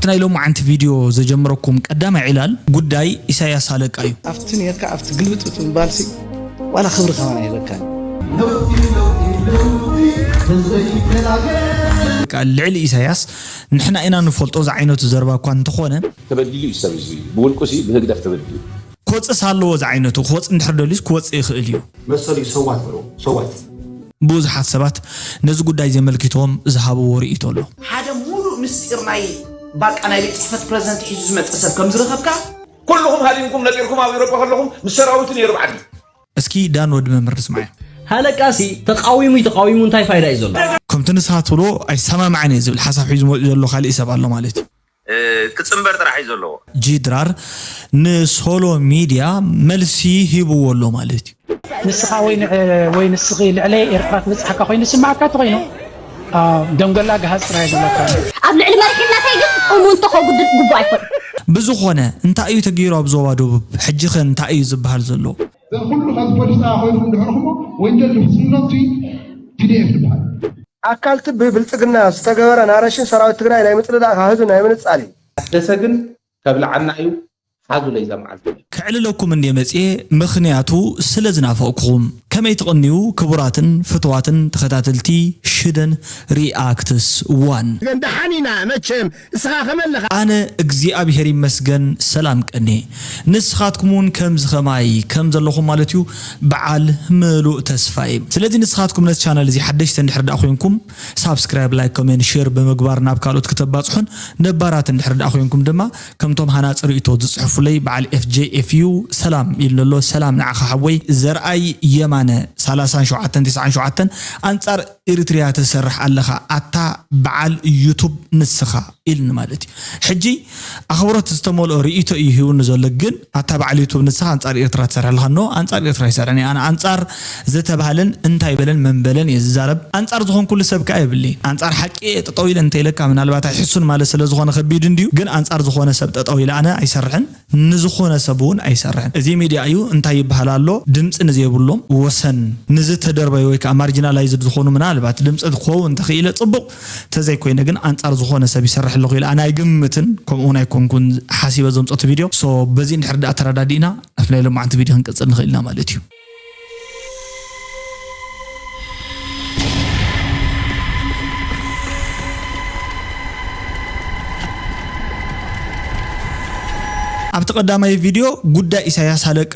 እቲ ናይ ሎማዓንቲ ቪድዮ ዘጀመረኩም ቀዳማይ ዕላል ጉዳይ ኢሳያስ ሃለቃ እዩ። ኣብቲ ነርካ ኣብቲ ግልብጥ ምባልሲ ዋላ ክብሪ ከማን ኣይበካን። ልዕሊ ኢሳያስ ንሕና ኢና ንፈልጦ ዝዓይነቱ ዘረባ እኳ እንተኾነ፣ ተበዲሉ እዩ ሰብ እዚ ብውልቁ ሲ ብህግደፍ ተበዲሉ። ክወፅእስ ኣለዎ ዝዓይነቱ ክወፅ እንድሕር ደልዩስ ክወፅእ ይኽእል እዩ። መሰሉ እዩ ሰዋት በለው ሰዋት። ብዙሓት ሰባት ነዚ ጉዳይ ዘመልኪቶም ዝሃብዎ ርእይቶ ኣሎ። ሓደ ሙሉእ ምስጢር ናይ ባቃ ናይ ቤት ፅሕፈት ፕረዚደንት ሒዙ ዝመፀ ሰብ ከም ዝረኸብካ ኩልኹም ሃዲምኩም ነጢርኩም ኣብ ኤውሮጳ ከለኹም ምስ ሰራዊቱ ነይሩ ብዓዲ። እስኪ ዳን ወዲ መምህር ንስማዮ። ሃለቃሲ ተቃዊሙ ተቃዊሙ እንታይ ፋይዳ እዩ ዘሎ? ከምቲ ንስኻ ትብሎ ኣይሰማማዕን እየ ዝብል ሓሳብ ሒዙ መፂኡ ዘሎ ካሊእ ሰብ ኣሎ ማለት እዩ። ክፅንበር ጥራሕ እዩ ዘለዎ። ጂድራር ንሶሎ ሚድያ መልሲ ሂብዎ ኣሎ ማለት እዩ። ንስኻ ወይ ንዕ- ወይ ንስኺ ልዕለይ ኤርትራ ትበፅሓካ ኮይኑ ዝስማዓካ እንተኮይኑ ደንጎላ ግሃፅ ጥራይ ዘለካ። ኣብ ልዕሊ መሪሕነተይ ግን እሙን ተኸጉድል ግቡእ ኣይኮን። ብዝኾነ እንታይ እዩ ተገይሩ ኣብ ዞባ ደቡብ? ሕጂ ኸ እንታይ እዩ ዝበሃል ዘሎ? ኩሉ ካብ ፖሊስ ጣብያ ኮይንኩም ድሕርኹሞ ወንጀል ዝፍፅም ዘሎ እቲ ቲዲኤፍ ዝበሃል። ኣካልቲ ብብልፅግና ዝተገበረ ናረሽን ሰራዊት ትግራይ ናይ ምፅልላእ ካብ ህዝቢ ናይ ምንፃል እዩ። ደሰ ግን ከብልዓና እዩ። ሓዙለይ እዛ መዓልቲ። ከዕልለኩም እንድየ መፅየ ምኽንያቱ ስለ ዝናፈቕኩኹም። ከመይ ትቕንዩ ክቡራትን ፍትዋትን ተኸታተልቲ ሽደን ሪኣክትስ ዋን። ግን ደሓን ኢና መቸም ንስኻ ከመለኻ። ኣነ እግዚኣብሔር ይመስገን ሰላም ቀኒ። ንስኻትኩም እውን ከምዚ ኸማይ ከም ዘለኹም ማለት እዩ በዓል ምሉእ ተስፋ እየ። ስለዚ ንስኻትኩም ነዚ ቻነል እዚ ሓደሽቲ እንድሕር ደኣ ኮይንኩም ሳብስክራይብ ላይክ ኮሜንት ሼር ብምግባር ናብ ካልኦት ክተባፅሑን ነባራት እንድሕር ደኣ ኮይንኩም ድማ ከምቶም ሃናፂ ርእይቶ ዝፅሕፉለይ በዓል ኤፍጄ ኤፍዩ ሰላም ኢሉ ኣሎ። ሰላም ንዓኻ ሓወይ። ዘርኣይ የማነ ሰላሳን ሸውዓተን ተስዓን ሸውዓተን ኣንፃር ኤሪትሪያ ትሰርሕ ኣለኻ ኣታ በዓል ዩቱብ ንስኻ ኢልኒ ማለት እዩ። ሕጂ ኣኽብሮት ዝተመልኦ ርእይቶ እዩ ሂቡኒ ዘሎ፣ ግን ኣታ በዓል ዩቱብ ንስኻ ኣንፃር ኤርትራ ትሰርሕ ኣለኻ። ኖ ኣንፃር ኤርትራ ይሰርሕን እየ ኣነ ኣንፃር ዝተባህለን እንታይ በለን መን በለን እየ ዝዛረብ። ኣንፃር ዝኾንኩሉ ሰብ ከኣ የብልይ። ኣንፃር ሓቂ እየ ጠጠው ኢለ እንተኢለካ ምናልባት ኣይሕሱን ማለት ስለ ዝኾነ ከቢድ እንድዩ፣ ግን ኣንፃር ዝኾነ ሰብ ጠጠው ኢለ ኣነ ኣይሰርሕን። ንዝኾነ ሰብ እውን ኣይሰርሕን። እዚ ሚድያ እዩ እንታይ ይበሃል ኣሎ ድምፂ ንዘይብሎም ወሰን ንዝተደርበዩ ወይ ከዓ ማርጂናላይዝድ ዝኾኑ ምናልባት ድምፂ ክኸውን እንተኽኢለ ፅቡቕ፣ ተዘይኮይነ ግን ኣንፃር ዝኾነ ሰብ ይሰርሕ ኣለኹ ኢለ ኣነ ኣይግምትን። ከምኡ እውን ኣይኮንኩን ሓሲበ ዘምፀቱ ቪድዮ። ሶ በዚ እንድሕር ዳኣ ተረዳዲእና ኣብቲ ናይ ሎማዓንቲ ቪድዮ ክንቅፅል ንኽእል ኢና ማለት እዩ። ኣብቲ ቀዳማይ ቪድዮ ጉዳይ ኢሳያስ ሃለቃ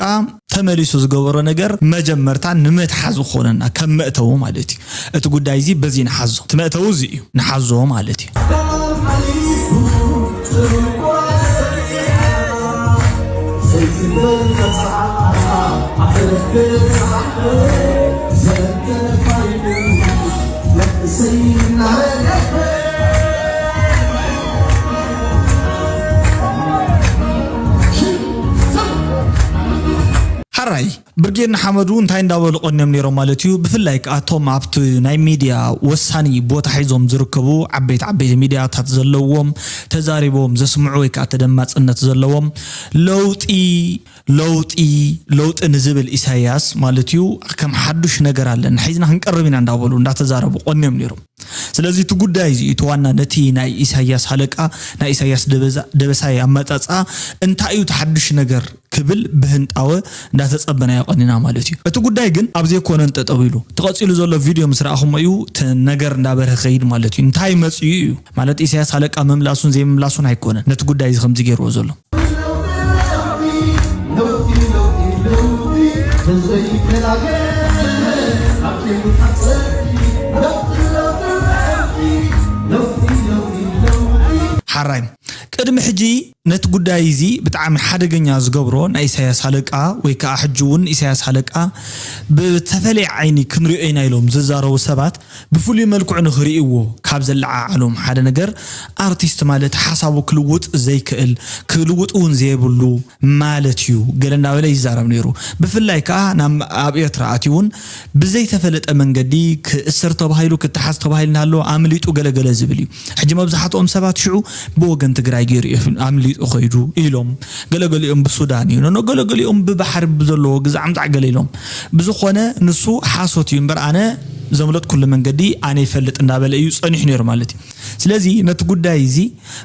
ተመሊሱ ዝገበሮ ነገር መጀመርታ ንመትሓዚ ክኾነና ከም መእተዊ ማለት እዩ። እቲ ጉዳይ እዚ በዚ ንሓዞ። እቲ መእተዊ እዚ እዩ ንሓዞ ማለት እዩ። ሓራይ ብርጌድ ንሓመዱ እንታይ እንዳበሉ ቀንዮም ነይሮም ማለት እዩ። ብፍላይ ከኣ እቶም ኣብቲ ናይ ሚድያ ወሳኒ ቦታ ሒዞም ዝርከቡ ዓበይቲ ዓበይቲ ሚድያታት ዘለዎም ተዛሪቦም ዘስምዑ ወይ ከዓ ተደማፅነት ዘለዎም ለውጢ ለውጢ ለውጢ ንዝብል ኢሳያስ ማለት እዩ ከም ሓዱሽ ነገር ኣለና ሒዝና ክንቀርብ ኢና እንዳበሉ እንዳተዛረቡ ቀንዮም ነይሮም። ስለዚ እቲ ጉዳይ እዚ እቲ ዋና ነቲ ናይ ኢሳያስ ሃለቃ ናይ ኢሳያስ ደበሳ- ደበሳይ ኣመፃፅኣ እንታይ እዩ እቲ ሓዱሽ ነገር ክብል ብህንጣወ እንዳተፀበናዮ ቀኒና ማለት እዩ። እቲ ጉዳይ ግን ኣብ ዘይኮነን ጠጠው ኢሉ ተቐፂሉ ዘሎ ቪድዮ ምስ ረኣኹሞ እዩ እቲ ነገር እንዳበርሀ ከይድ ማለት እዩ። እንታይ መፅኡ እዩ ማለት ኢሳያስ ሃለቃ ምምላሱን ዘይምምላሱን ኣይኮነን ነቲ ጉዳይ እዚ ከምዚ ገይርዎ ዘሎ። ሓራይ ቅድሚ ሕጂ ነቲ ጉዳይ እዚ ብጣዕሚ ሓደገኛ ዝገብሮ ናይ ኢሳያስ ሃለቃ ወይ ከዓ ሕጂ እውን ኢሳያስ ሃለቃ ብተፈለየ ዓይኒ ክንሪኦ ኢና ኢሎም ዝዛረቡ ሰባት ብፍሉይ መልክዑ ንኽርእይዎ ካብ ዘለዓዓሎም ሓደ ነገር ኣርቲስት ማለት ሓሳቡ ክልውጥ ዘይክእል ክልውጥ እውን ዘይብሉ ማለት እዩ ገለ እናበለ ይዛረብ ነይሩ። ብፍላይ ከዓ ናብ ኣብ ኤርትራ ኣትዩ እውን ብዘይተፈለጠ መንገዲ ክእሰር ተባሂሉ ክተሓዝ ተባሂሉ እናሃለወ ኣምሊጡ ገለገለ ዝብል እዩ። ሕጂ መብዛሕትኦም ሰባት ሽዑ ብወገን ትግራይ ገይሩ እዩ ኣምሊጡ ኸይዱ ኢሎም፣ ገለገሊኦም ብሱዳን እዩ፣ ኖኖ፣ ገለገሊኦም ብባሕሪ ብዘለዎ ግዛዕ ምጻዕ ገለ ኢሎም። ብዝኾነ ንሱ ሓሶት እዩ እምበር፣ ኣነ ዘምለጥኩሉ መንገዲ ኣነ ይፈልጥ እንዳበለ እዩ ጸኒሑ ነይሩ ማለት እዩ። ስለዚ ነቲ ጉዳይ እዚ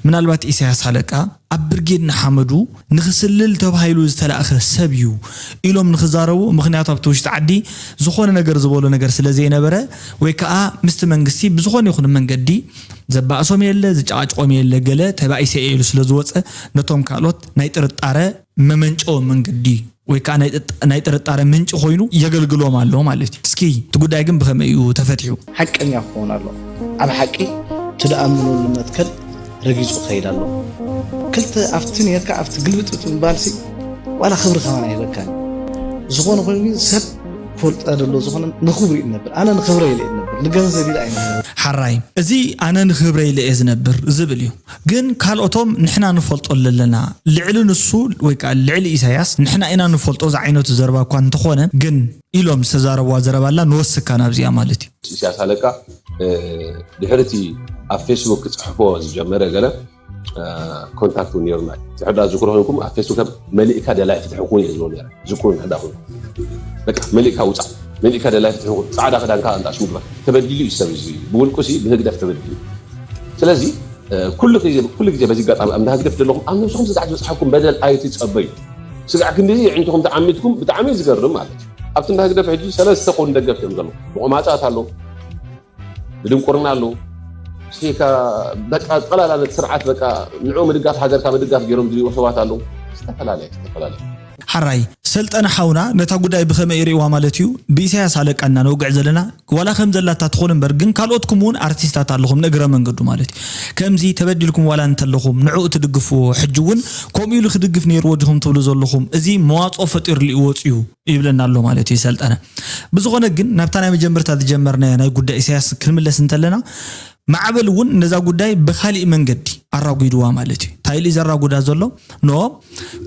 ምናልባት ኢሳያስ ሃለቃ ኣብ ብርጌድ ንሓመዱ ንኽስልል ተባሂሉ ዝተላእኸ ሰብ እዩ ኢሎም ንኽዛረቡ፣ ምኽንያቱ ኣብቲ ውሽጢ ዓዲ ዝኾነ ነገር ዝበሎ ነገር ስለ ዘይነበረ፣ ወይ ከዓ ምስቲ መንግስቲ ብዝኾነ ይኹን መንገዲ ዘባእሶም የለ፣ ዝጨቃጭቆም የለ፣ ገለ ተባኢሰ እየ ኢሉ ስለ ዝወፀ፣ ነቶም ካልኦት ናይ ጥርጣረ መመንጨዊ መንገዲ ወይ ከዓ ናይ ጥጥ-፣ ናይ ጥርጣረ ምንጪ ኮይኑ የገልግሎም ኣሎ ማለት እዩ። እስኪ እቲ ጉዳይ ግን ብኸመይ እዩ ተፈቲሑ? ሓቀኛ ክኸውን ኣሎ። ኣብ ሓቂ እቲ ድኣምንሉ መትከል ረጊጹ ክኸይድ ኣሎ። ክልተ ኣብቲ ነርካ ኣብቲ ግልብጥብጥ ምባልሲ ዋላ ክብሪ ከማን ኣይህበካን። ዝኾነ ኮይኑ ግን ሰብ ክፈልጦ ደሎ ዝኾነ ንኽብሪ እዩ ዝነብር። ኣነ ንኽብረ ኢለ እየ ዝነብር፣ ንገንዘብ ኢለ ኣይነብር። ሓራይ፣ እዚ ኣነ ንኽብረ ኢለ እየ ዝነብር ዝብል እዩ። ግን ካልኦቶም ንሕና ንፈልጦ ኣለና፣ ልዕሊ ንሱ ወይ ከዓ ልዕሊ ኢሳያስ ንሕና ኢና ንፈልጦ ዝዓይነቱ ዘረባ እኳ እንተኾነ፣ ግን ኢሎም ዝተዛረብዋ ዘረባ ኣላ፣ ንወስካ ናብዚኣ ማለት እዩ። ኢሳያስ ኣለቃ፣ እ፣ ድሕሪ እቲ ኣብ ፌስቡክ ክጽሕፎ ዝጀመረ ገለ፣ እ፣ ኮንታክት እውን ነይሩና እዩ። ድሕር ዳ ዝክሮ ኮይንኩም ኣብ ፌስቡክ ሰብ መሊእካ ደላይ ፍትሒ ኩን እየ ዝብሎ ነይረ። ዝክሩ እንድሕር ዳ ኮይኑ፣ በቃ መሊእካ ውጻእ፣ መሊእካ ደላይ ፍትሒ ኩን፣ ጻዕዳ ክዳንካ ኣንጣሽ ምግባር። ተበዲሉ እዩ ሰብ እዚ፣ ብውልቁ ሲ ብህግደፍ ተበዲሉ። ስለዚ፣ እ፣ ኩሉ ግዜ፣ ኩሉ ግዜ በዚ ኣጋጣሚ ኣብ እንዳ ህግደፍ ዘለኹም ኣብ ነብስኹም ስጋዕ ዝበጽሓኩም በደል ኣይትጸበዩ። ስጋዕ ክንድዚ ኣዒንትኹም ተዓሚትኩም ብጣዕሚ እዩ ዝገርም ማለት እዩ። ኣብቲ እንዳ ህግደፍ ሕጂ ሰለስተ ኮን ደገፍቲ እዮም ዘለዉ። ብቆማጻት ኣለዉ፣ ብድንቁርና ኣለዉ። እስኻ በቃ ጠቕላላ ነቲ ስርዓት በቃ ንዕኡ ምድጋፍ ሃገርካ ምድጋፍ ገይሮም ዝሪእዎ ሰባት ኣለዉ። ዝተፈላለየ፣ ዝተፈላለየ። ሓራይ፣ ሰልጠነ ሓውና ነታ ጉዳይ ብኸመይ ይርእዋ ማለት እዩ? ብኢሳያስ ኣለቃ ኢና ነውግዕ ዘለና፣ ዋላ ከም ዘላታ ትኾን እምበር፣ ግን ካልኦትኩም እውን ኣርቲስታት ኣለኹም ንእግረ መንገዱ ማለት እዩ። ከምዚ ተበዲልኩም ዋላ እንተለኹም ንዕኡ ትድግፍዎ፣ ሕጂ እውን ከምኡ ኢሉ ክድግፍ ነይርዎ ዲኹም ትብሉ ዘለኹም፣ እዚ መዋጽኦ ፈጢሩሉ እዩ ወጺኡ ይብለና ኣሎ ማለት እዩ ሰልጠነ። ብዝኾነ ግን ናብታ ናይ መጀመርታ ዝጀመርናዮ ናይ ጉዳይ ኢሳያስ ክንምለስ እንተለና፣ ማዕበል እውን ነዛ ጉዳይ ብኻሊእ መንገዲ ኣራጒድዋ ማለት እዩ። እንታይ ኢሉ እዩ ዘራጉዳ ዘሎ? ኖ፣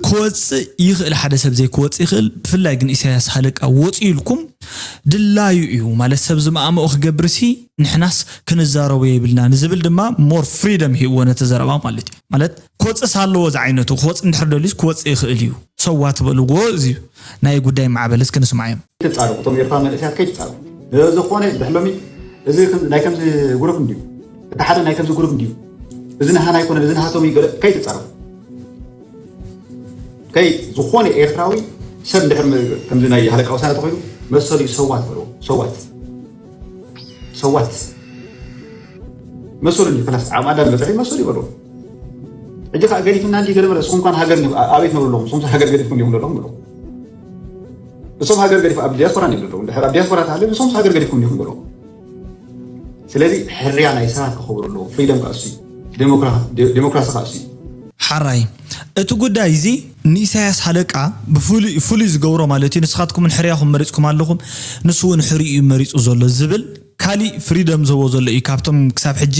ክወፅእ ይኽእል፣ ሓደ ሰብ ዘይክወፅእ ይኽእል። ብፍላይ ግን ኢሳያስ ሃለቃ ወፂኡ ኢልኩም ድላዩ እዩ ማለት ሰብ ዝመኣመኦ ክገብር ሲ ንሕናስ ክንዛረቦ የብልና ንዝብል ድማ ሞር ፍሪደም ሂብዎ ነቲ ዘረባ ማለት እዩ። ማለት ክወፅእስ ኣለዎ ዝዓይነቱ፣ ክወፅእ እንድሕር ደልዩስ ክወፅእ ይኽእል እዩ። ሰዋ ትበልዎ እዚ ናይ ጉዳይ ማዕበልስ ክንስማዕ እዮም። ትጻረፉ፣ እቶም ኤርትራ መንእሰያት ከይትጻረፉ። ዝኾነ ድሕር ሎሚ እዚ ከም-፣ ናይ ከምዚ ግሩፕ እንድዩ፣ እቲ ሓደ ናይ ከምዚ ግሩፕ እንድዩ፣ እዚ ንሃና ኣይኮነን፣ እዚ ንሃቶም እዩ ገለ፣ ከይትጻረፉ። ከይ-፣ ዝኾነ ኤርትራዊ ሰብ እንድሕር ም-፣ ከምዚ ናይ ሃለቃ ውሳነ ተኾይኑ መሰሉ እዩ፣ ሰዋት በልዎ፣ ሰዋት። ሰዋት። መሰሉ እንድዩ፣ ከላስ ዓቕሚ ኣዳም በጽሐ መሰሉ እዩ በልዎ። ሕጂ ከኣ ገዲፍና እንዲ ገለ መለ፣ ንስኹም እንኳን ሃገር ኒ-፣ ኣበይ ትነብሩ ኣለኹም? ንስኹም ሃገር ገዲፍኩም ዲኹም ዘለኹም በልዎ። እሶም ሃገር ገዲፍ ኣብ ዲያስፖራ እዮም ዘለዉ። እንድሕር ኣብ ዲያስፖራ ተሃልዩ፣ እሶም ሃገር ገዲፍኩም ዲኹም ዘለዉ። ስለዚ ሕርያ ናይ ሰባት ክኸብሩ ኣለዎ። ፍሪደም ከኣ እሱ እዩ። ዴሞክራ-፣ ዴ-፣ ዴሞክራሲ ከኣ እሱ እዩ። ሓራይ፣ እቲ ጉዳይ እዚ ንኢሳያስ ሃለቃ ብፍሉይ፣ ፍሉይ ዝገብሮ ማለት እዩ። ንስኻትኩም እውን ሕርያኹም መሪጽኩም ኣለኹም፣ ንሱ እውን ሕርዩ እዩ መሪጹ ዘሎ ዝብል ካሊእ ፍሪደም ዝህቦ ዘሎ እዩ። ካብቶም ክሳብ ሕጂ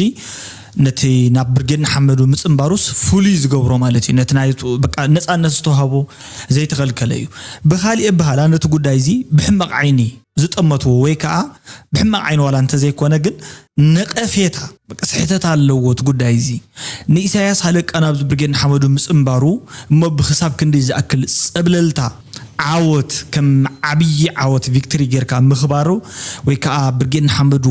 ነቲ ናብ ብርጌድ ንሓመዱ ምጽንባሩስ ፍሉይ ዝገብሮ ማለት እዩ። ነቲ ናይ፣ በቃ፣ ነጻነት ዝተዋህቦ ዘይተኸልከለ እዩ። ብኻሊእ ኣበሃህላ ነቲ ጉዳይ እዚ ብሕመቕ ዓይኒ ዝጠመትዎ ወይ ከዓ ብሕመቕ ዓይኒ ዋላ እንተዘይኮነ ግን ነቐፌታ፣ በቃ፣ ስሕተት ኣለዎ እቲ ጉዳይ እዚ። ንኢሳያስ ሃለቃ ናብዚ ብርጌድ ንሓመዱ ምጽንባሩ እሞ ብክሳብ ክንዲ ዝኣክል ጸብለልታ ዓወት ከም ዓብዪ ዓወት ቪክትሪ ጌርካ ምኽባሩ ወይ ከዓ ብርጌድ ንሓመዱ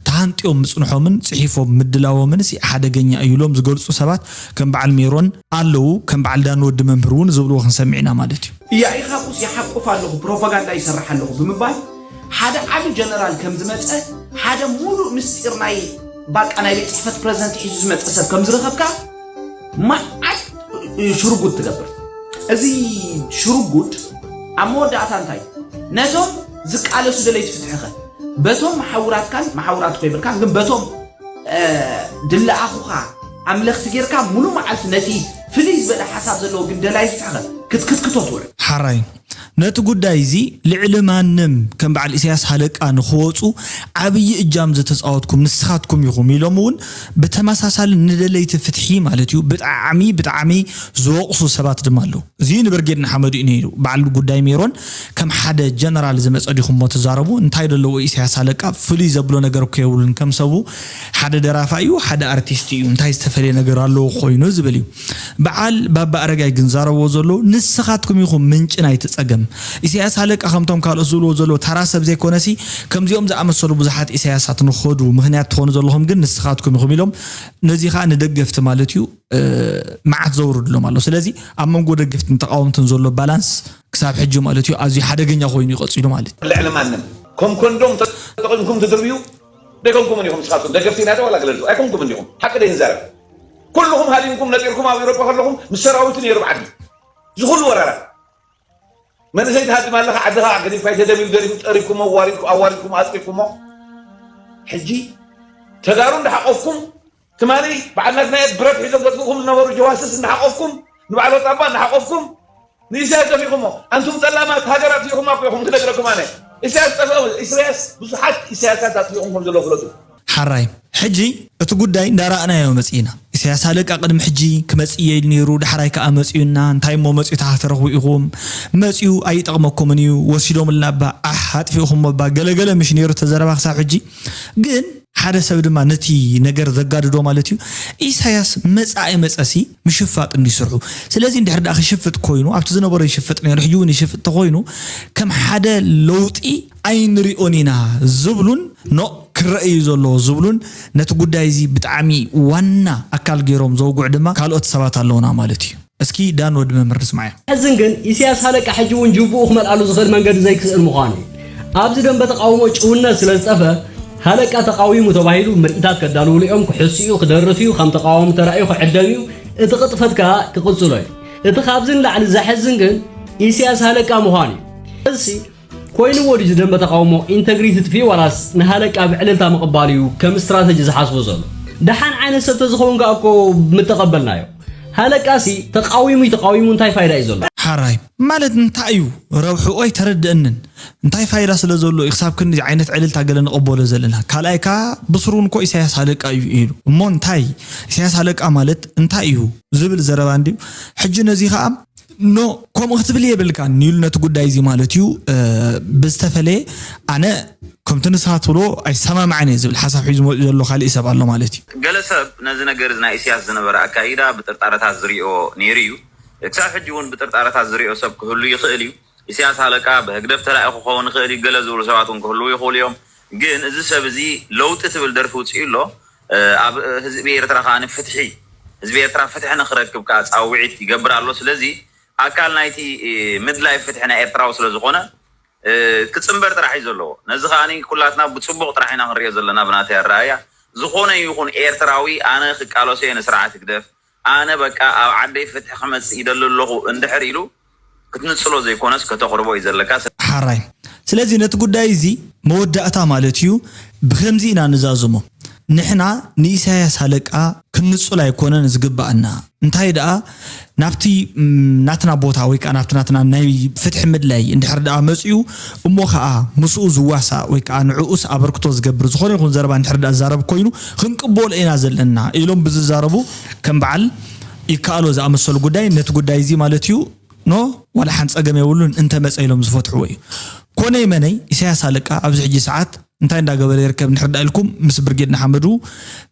ተሃንጢዮም ምጽንሖምን ጽሒፎም ምድላዎምን ሲ ሓደገኛ እዩ ኢሎም ዝገልጹ ሰባት ከም በዓል ሜሮን ኣለዉ፣ ከም በዓል ዳን ወዲ መምህር እውን ዝብልዎ ክንሰምዕ ኢና ማለት እዩ። ኢያኢኻኩስ ይሓቁፍ ኣለኹ፣ ፕሮፓጋንዳ ይሰርሕ ኣለኹ ብምባል ሓደ ዓቢ ጀነራል ከም ዝመጸ ሓደ ሙሉእ ምስጢር ናይ ባቃ ናይ ቤት ጽሕፈት ፕረዚደንት ሒዙ ዝመጸ ሰብ ከም ዝረኸብካ መዓት ሽርጉድ ትገብር። እዚ ሽርጉድ ኣብ መወዳእታ እንታይ? ነቶም ዝቃለሱ ደለይቲ ፍትሕኸ በቶም መሓውራትካን መሓውራት ኮይብርካን ግን በቶም፣ እ፣ ድለኣኹኻ ኣምለኽቲ ጌርካ ሙሉ መዓልቲ ነቲ ፍልይ ዝበለ ሓሳብ ዘለዎ ግን ደላይ ፍትሕኸ ክትክትክቶ ትውዕል። ሓራይ፣ ነቲ ጉዳይ እዚ ልዕሊ ማንም ከም በዓል ኢሳያስ ሃለቃ ንክወፁ ዓብዪ እጃም ዝተፃወትኩም ንስኻትኩም ኢኹም ኢሎም እውን ብተመሳሳሊ ንደለይቲ ፍትሒ ማለት እዩ ብጣዕሚ ብጣዕሚ ዝወቕሱ ሰባት ድማ ኣለዉ። እዚ ንብርጌድ ንሓመዱ እዩ ነይሩ። በዓል ጉዳይ ሜሮን ከም ሓደ ጀነራል ዝመፀ ዲኹም እሞ ትዛረቡ እንታይ ደለዎ ኢሳያስ ሃለቃ ፍሉይ ዘብሎ ነገር እኮ የብሉን። ከም ሰቡ ሓደ ደራፋ እዩ፣ ሓደ ኣርቲስት እዩ። እንታይ ዝተፈለየ ነገር ኣለዎ ኮይኑ ዝብል እዩ። በዓል ባባ ኣረጋይ ግን ዛረብዎ ዘሎ ንስኻትኩም ኢኹም ምንጪ ናይቲ ጸገም። ኢሳያስ ሃለቃ ከምቶም ካልኦት ዝብልዎ ዘለዉ ተራ ሰብ ዘይኮነሲ ከምዚኦም ዝኣመሰሉ ብዙሓት ኢሳያሳት ንኸዱ ምኽንያት ትኾኑ ዘለኹም ግን ንስኻትኩም ኢኹም ኢሎም ነዚ ኸኣ ንደገፍቲ ማለት እዩ መዓት ዘውርድሎም ኣሎ። ስለዚ ኣብ መንጎ ደገፍትን ተቃወምትን ዘሎ ባላንስ ክሳብ ሕጂ ማለት እዩ ኣዝዩ ሓደገኛ ኮይኑ ይቐጺሉ ማለት እዩ። ልዕሊ ማንም ከም ኮንዶም ተጠቂምኩም ትድርብዩ ደይኮንኩምን ኢኹም። ንስኻትኩም ደገፍቲ ኢና ዶ ዋላ ገለልቲ ኣይኮንኩምን ኢኹም። ሓቂ ደይ ንዛረብ። ኩልኹም ሃዲምኩም ነጢርኩም ኣብ ኤውሮጳ ከለኹም ምስ ሰራዊቱ ነይሩ ብዓዲ ዝኹሉ ወራራት መንእሰይ ትሃድም ኣለኻ ዓድኻ ገዲፍካ ተደብዩ ደሪፉ ጠሪፍኩሞ ዋሪድኩ ኣዋሪድኩሞ ኣጥቂኩሞ ሕጂ ተጋሩ እንዳሓቆፍኩም ትማሊ በዓል ናትናኤል ብረት ሒዞም ዘጥፍኡኹም ዝነበሩ ጀዋስስ እንዳሓቆፍኩም ንበዓል ወጣባ እንዳሓቆፍኩም ንኢሳያስ ደፊኹሞ ኣንቱም ጠላማት ሃገር ኣጥፊእኹማ እኮ ኢኹም ክነግረኩም ኣነ ኢሳያስ ጠፍኦ ኢሳያስ ብዙሓት ኢሳያሳት ኣጥፊእኹም ከም ዘለዉ ፍለጡ። ሓራይ ሕጂ እቲ ጉዳይ እንዳረኣናዮ መጺእና። ኢሳያስ ሃለቃ ቅድሚ ሕጂ ክመጽእ እየ ኢሉ ነይሩ፣ ዳሕራይ ከኣ መጺኡና። እንታይ እሞ መጺኡ ተሓተረኽቡ ኢኹም? መጺኡ ኣይጠቕመኩምን እዩ፣ ወሲዶምልና እባ፣ ኣሕ ኣጥፊእኹሞ እባ፣ ገለገለ ምሽ ነይሩ እቲ ዘረባ ክሳብ ሕጂ። ግን ሓደ ሰብ ድማ ነቲ ነገር ዘጋድዶ ማለት እዩ። ኢሳያስ መጸ ኣይመጸሲ ምሽፋጥ እንዲ ስርሑ። ስለዚ እንድሕር ደኣ ክሽፍጥ ኮይኑ ኣብቲ ዝነበሮ ይሽፍጥ ነይሩ፣ ሕጂ እውን ይሽፍጥ ተኾይኑ ከም ሓደ ለውጢ ኣይንሪኦን ኢና ዝብሉን ኖእ ክረአ እዩ ዘለዎ ዝብሉን ነቲ ጉዳይ እዚ ብጣዕሚ ዋና ኣካል ገይሮም ዘውግዑ ድማ ካልኦት ሰባት ኣለውና ማለት እዩ። እስኪ ዳን ወዲ መምህር ንስማዓዮ። ዘሕዝን ግን ኢሳያስ ሃለቃ ሕጂ እውን ጅቡኡ ክመልኣሉ ዝኽእል መንገዲ ዘይክስእን ምዃኑ እዩ። ኣብዚ ደንበ ተቓውሞ ጭውነት ስለ ዝጠፍአ ሃለቃ ተቓዊሙ ተባሂሉ ምርኢታት ከዳልውሉ እዮም፣ ክሕሱ እዩ፣ ክደርፍ እዩ፣ ከም ተቓዋሚ ተራእዩ ክዕደም እዩ፣ እቲ ቅጥፈት ከኣ ክቕጽሎ እዩ። እቲ ካብዚ ንላዕሊ ዘሕዝን ግን ኢሳያስ ሃለቃ ምዃኑ እዩ። እዚ ኮይንዎ ድዩ ደንበ ተቓውሞ ኢንተግሪቲ ጥፊኡ ዋላስ ንሃለቃ ብዕልልታ ምቕባል እዩ ከም ስትራተጂ ዝሓስቦ ዘሎ? ደሓን ዓይነት ሰብ ተዝኸውን ከኣ እኮ ምተቐበልናዮ። ሃለቃሲ ተቓዊሙ እዩ ተቓዊሙ እንታይ ፋይዳ እዩ ዘሎ? ሓራይ ማለት እንታይ እዩ ረብሕኡ ኣይተረድአንን። እንታይ ፋይዳ ስለ ዘሎ እዩ ክሳብ ክንዲ ዓይነት ዕልልታ ገለ ንቐበሎ ዘለና። ካልኣይ ከኣ ብስሩ እውን እኮ ኢሳያስ ሃለቃ እዩ ኢሉ። እሞ እንታይ ኢሳያስ ሃለቃ ማለት እንታይ እዩ ዝብል ዘረባ እንድዩ። ሕጂ ነዚ ከኣ ኖ ከምኡ ክትብል የብልካን ኢሉ ነቲ ጉዳይ እዚ ማለት እዩ ብዝተፈለየ ኣነ ከምቲ ንስኻ ትብሎ ኣይሰማማዕን እየ ዝብል ሓሳብ ሒዙ መፂኡ ዘሎ ካሊእ ሰብ ኣሎ ማለት እዩ። ገለ ሰብ ነዚ ነገር እዚ ናይ ኢሳያስ ዝነበረ ኣካይዳ ብጥርጣረታት ዝሪኦ ነይሩ እዩ። ክሳብ ሕጂ እውን ብጥርጣረታት ዝሪኦ ሰብ ክህሉ ይኽእል እዩ። ኢሳያስ ሃለቃ ብህግደፍ ተላኢኹ ክኸውን ይኽእል እዩ ገለ ዝብሉ ሰባት እውን ክህልዉ ይኽእሉ እዮም። ግን እዚ ሰብ እዚ ለውጢ ትብል ደርፊ ውፅኡ ኣሎ። ኣብ ህዝቢ ኤርትራ ከዓ ንፍትሒ ህዝቢ ኤርትራ ፍትሒ ንክረክብ ከዓ ፃውዒት ይገብር ኣሎ። ስለዚ ኣካል ናይቲ ምድላይ ፍትሒ ናይ ኤርትራዊ ስለዝኾነ ክፅምበር ጥራሕ እዩ ዘለዎ። ነዚ ከዓ ኩላትና ብፅቡቕ ጥራሕ ኢና ክንሪኦ ዘለና ብናተይ ኣረኣያ። ዝኾነ ይኹን ኤርትራዊ ኣነ ክቃለሶ እየ ንስርዓት ህግደፍ ኣነ በቃ ኣብ ዓደይ ፍትሒ ክመጽእ ይደሊ ኣለኹ እንድሕር ኢሉ ክትንጽሎ ዘይኮነስ ከተቕርቦ እዩ ዘለካ። ሓራይ ስለዚ ነቲ ጉዳይ እዚ መወዳእታ ማለት እዩ ብከምዚ ኢና ንዛዝሞ ንሕና ንኢሳያስ ሃለቃ ክንጽሎ ኣይኮነን ዝግባኣና እንታይ ደኣ ናብቲ ናትና ቦታ ወይ ከዓ ናብቲ ናትና ናይ ፍትሒ ምድላይ እንድሕር ደኣ መፅኡ እሞ ከዓ ምስኡ ዝዋሳእ ወይ ከዓ ንዕኡስ ኣበርክቶ ዝገብር ዝኾነ ይኹን ዘረባ እንድሕር ደኣ ዝዛረብ ኮይኑ ክንቅበሎ ኢና ዘለና ኢሎም ብዝዛረቡ ከም በዓል ይከኣሎ ዝኣመሰሉ ጉዳይ ነቲ ጉዳይ እዚ ማለት እዩ ኖ ዋላ ሓንቲ ፀገም የብሉን እንተመፀ ኢሎም ዝፈትሕዎ እዩ። ኮነይ መነይ ኢሳያስ ኣለቃ ኣብዚ ሕጂ ሰዓት እንታይ እንዳገበረ ይርከብ ንሕርዳ ኢልኩም ምስ ብርጌድ ንሓመዱ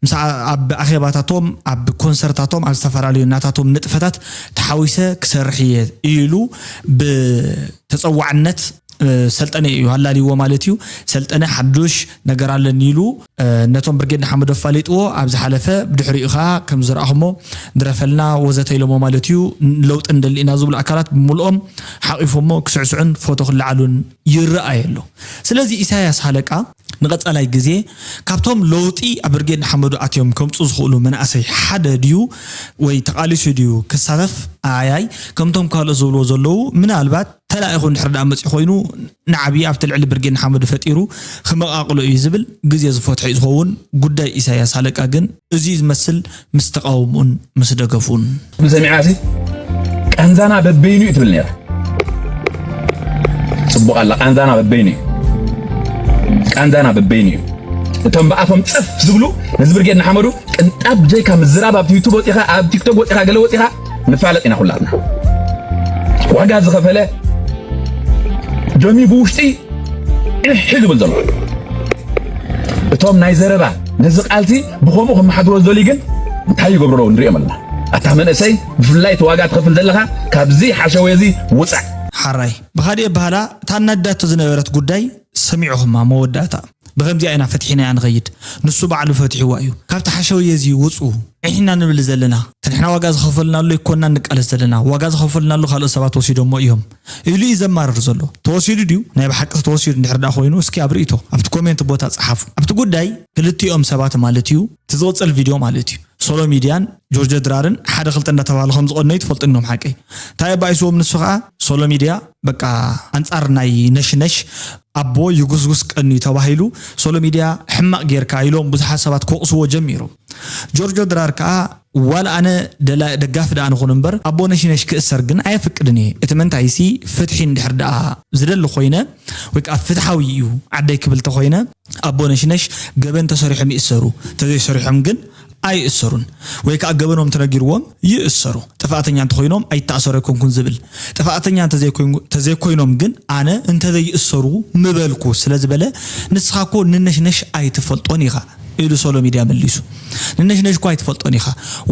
ምስ ኣብ ኣኼባታቶም ኣብ ኮንሰርታቶም ኣብ ዝተፈላለዩ ናታቶም ንጥፈታት ተሓዊሰ ክሰርሕ እየ ኢሉ ብተፀዋዕነት ሰልጠነ እዩ ኣላልይዎ ማለት እዩ። ሰልጠነ ሓዱሽ ነገር ኣለኒ ኢሉ ነቶም ብርጌድ ንሓመዱ ኣፋሊጥዎ ኣብ ዝሓለፈ ብድሕሪኡ ከዓ ከም ዝረኣኹሞ ድረፈልና ወዘተ ኢሎሞ ማለት እዩ። ለውጢ ንደሊ ኢና ዝብሉ ኣካላት ብምልኦም ሓቒፎሞ ክስዕስዑን ፎቶ ክለዓሉን ይረኣይ ኣሎ። ስለዚ ኢሳያስ ሃለቃ ንቐፃላይ ግዜ ካብቶም ለውጢ ኣብ ብርጌድ ንሓመዱ ኣትዮም ከምፁ ዝኽእሉ መናእሰይ ሓደ ድዩ ወይ ተቓሊሱ ድዩ ክሳተፍ ኣያይ ከምቶም ካልኦት ዝብልዎ ዘለዉ ምናልባት ተላኢኹ እንድሕር ደኣ መፂኡ ኮይኑ ንዓብዪ ኣብቲ ልዕሊ ብርጌድ ንሓመዱ ፈጢሩ ክመቓቕሎ እዩ ዝብል ግዜ ዝፈትሖ እዩ ዝኸውን ጉዳይ ኢሳያስ ሃለቃ ግን እዚ እዩ ዝመስል ምስ ተቓውምኡን ምስ ደገፉን። ትብል ሰሚዕናሲ ቃንዛና በበይኑ እዩ ትብል ነይራ። ጽቡቕ ኣላ። ቃንዛና በበይኑ እዩ። ቃንዛና በበይኑ እዩ። እቶም ብኣፎም ጽፍ ዝብሉ ነዚ ብርጌድ ንሓመዱ ቅንጣብ ብጀይካ ምዝራብ ኣብቲ ዩቱብ ወጺኻ፣ ኣብ ቲክቶክ ወጺኻ፣ ገለ ወጺኻ ንፋለጥ ኢና ኩላትና። ዋጋ ዝኸፈለ ጀሚ ብውሽጢ እሕ ዝብል ዘሎ። እቶም ናይ ዘረባ ነዚ ቃልሲ ብኸምኡ ክመሓድሮ ዝደልዩ ግን እንታይ ይገብሩ ኣለዉ ንሪኦም ኣለና። ኣታ መንእሰይ ብፍላይ እቲ ዋጋ ትኸፍል ዘለኻ ካብዚ ሓሸውየ እዚ ውጻእ። ሓራይ ብኻልእ ኣበሃህላ እታ ኣናድዳቶ ዝነበረት ጉዳይ ሰሚዕኹማ መወዳእታ ብኸምዚኣ ኢና ፈቲሕናያ ንኸይድ ንሱ ባዕሉ ፈቲሕዋ እዩ ካብቲ ሓሸውየ እዚ ውጹ ንሕና ንብል ዘለና እቲ ንሕና ዋጋ ዝኸፈልናሉ ኣይኮንና ንቃለስ ዘለና ዋጋ ዝኸፈልናሉ ካልኦት ሰባት ወሲዶሞ እዮም ኢሉ እዩ ዘማርር ዘሎ ተወሲዱ ድዩ ናይ ብሓቂ ተወሲዱ እንድሕር ደኣ ኮይኑ እስኪ ኣብ ርእይቶ ኣብቲ ኮሜንት ቦታ ጸሓፉ ኣብቲ ጉዳይ ክልቲኦም ሰባት ማለት እዩ እቲ ዝቕጽል ቪድዮ ማለት እዩ ሶሎ ሚድያን ጆርጆ ድራርን ሓደ ክልተ እንዳተባሃሉ ከም ዝቐነዩ ትፈልጡ እኖም ሓቀይ እንታይ ኣባኢስዎም ንሱ ከዓ ሶሎ ሚድያ በቃ ኣንጻር ናይ ነሽነሽ ኣቦ ይጉስጉስ ቀንዩ ተባሂሉ ሶሎ ሚድያ ሕማቕ ጌርካ ኢሎም ብዙሓት ሰባት ክወቕስዎ ጀሚሮም ጆርጆ ድራር ከዓ ዋላ ኣነ ደጋፊ ደኣ ንኹን እምበር ኣቦ ነሽነሽ ክእሰር ግን ኣየፍቅድን እየ እቲ መንታይሲ ፍትሒ እንድሕር ደኣ ዝደሊ ኮይነ ወይ ከዓ ፍትሓዊ እዩ ዓደይ ክብል ተኮይነ ኣቦ ነሽነሽ ገበን ተሰሪሖም ይእሰሩ ተዘይሰሪሖም ግን ኣይእሰሩን ወይ ከዓ ገበኖም ተነጊርዎም ይእሰሩ ጥፍኣተኛ እንተኮይኖም ኣይተኣሰሩ ኣይኮንኩን ዝብል ጥፍኣተኛ እንተዘይኮይኖም ግን ኣነ እንተዘይእሰሩ ምበልኩ ስለዝበለ ንስኻ እኮ ንነሽነሽ ኣይትፈልጦን ኢኻ ኢሉ ሶሎ ሚድያ መሊሱ ንነሽነሽ እኮ ኣይትፈልጦን ኢኻ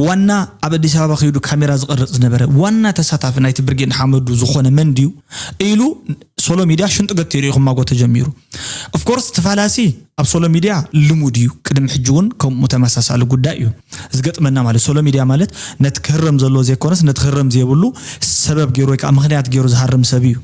ዋና ኣብ ኣዲስ ኣበባ ከይዱ ካሜራ ዝቐርፅ ዝነበረ ዋና ተሳታፊ ናይቲ ብርጌድ ንሓመዱ ዝኾነ መን ድዩ ኢሉ ሶሎ ሚድያ ሽንጡ ገቲሩ ኢኹም ማጎ ተጀሚሩ ኦፍኮርስ እቲ ፋላሲ ኣብ ሶሎ ሚድያ ልሙድ እዩ ቅድሚ ሕጂ እውን ከምኡ ተመሳሳሊ ጉዳይ እዩ ዝገጥመና ማለት ሶሎ ሚድያ ማለት ነቲ ክህረም ዘለዎ ዘይኮነስ ነቲ ክህረም ዘይብሉ ሰበብ ገይሩ ወይ ከዓ ምክንያት ገይሩ ዝሃርም ሰብ እዩ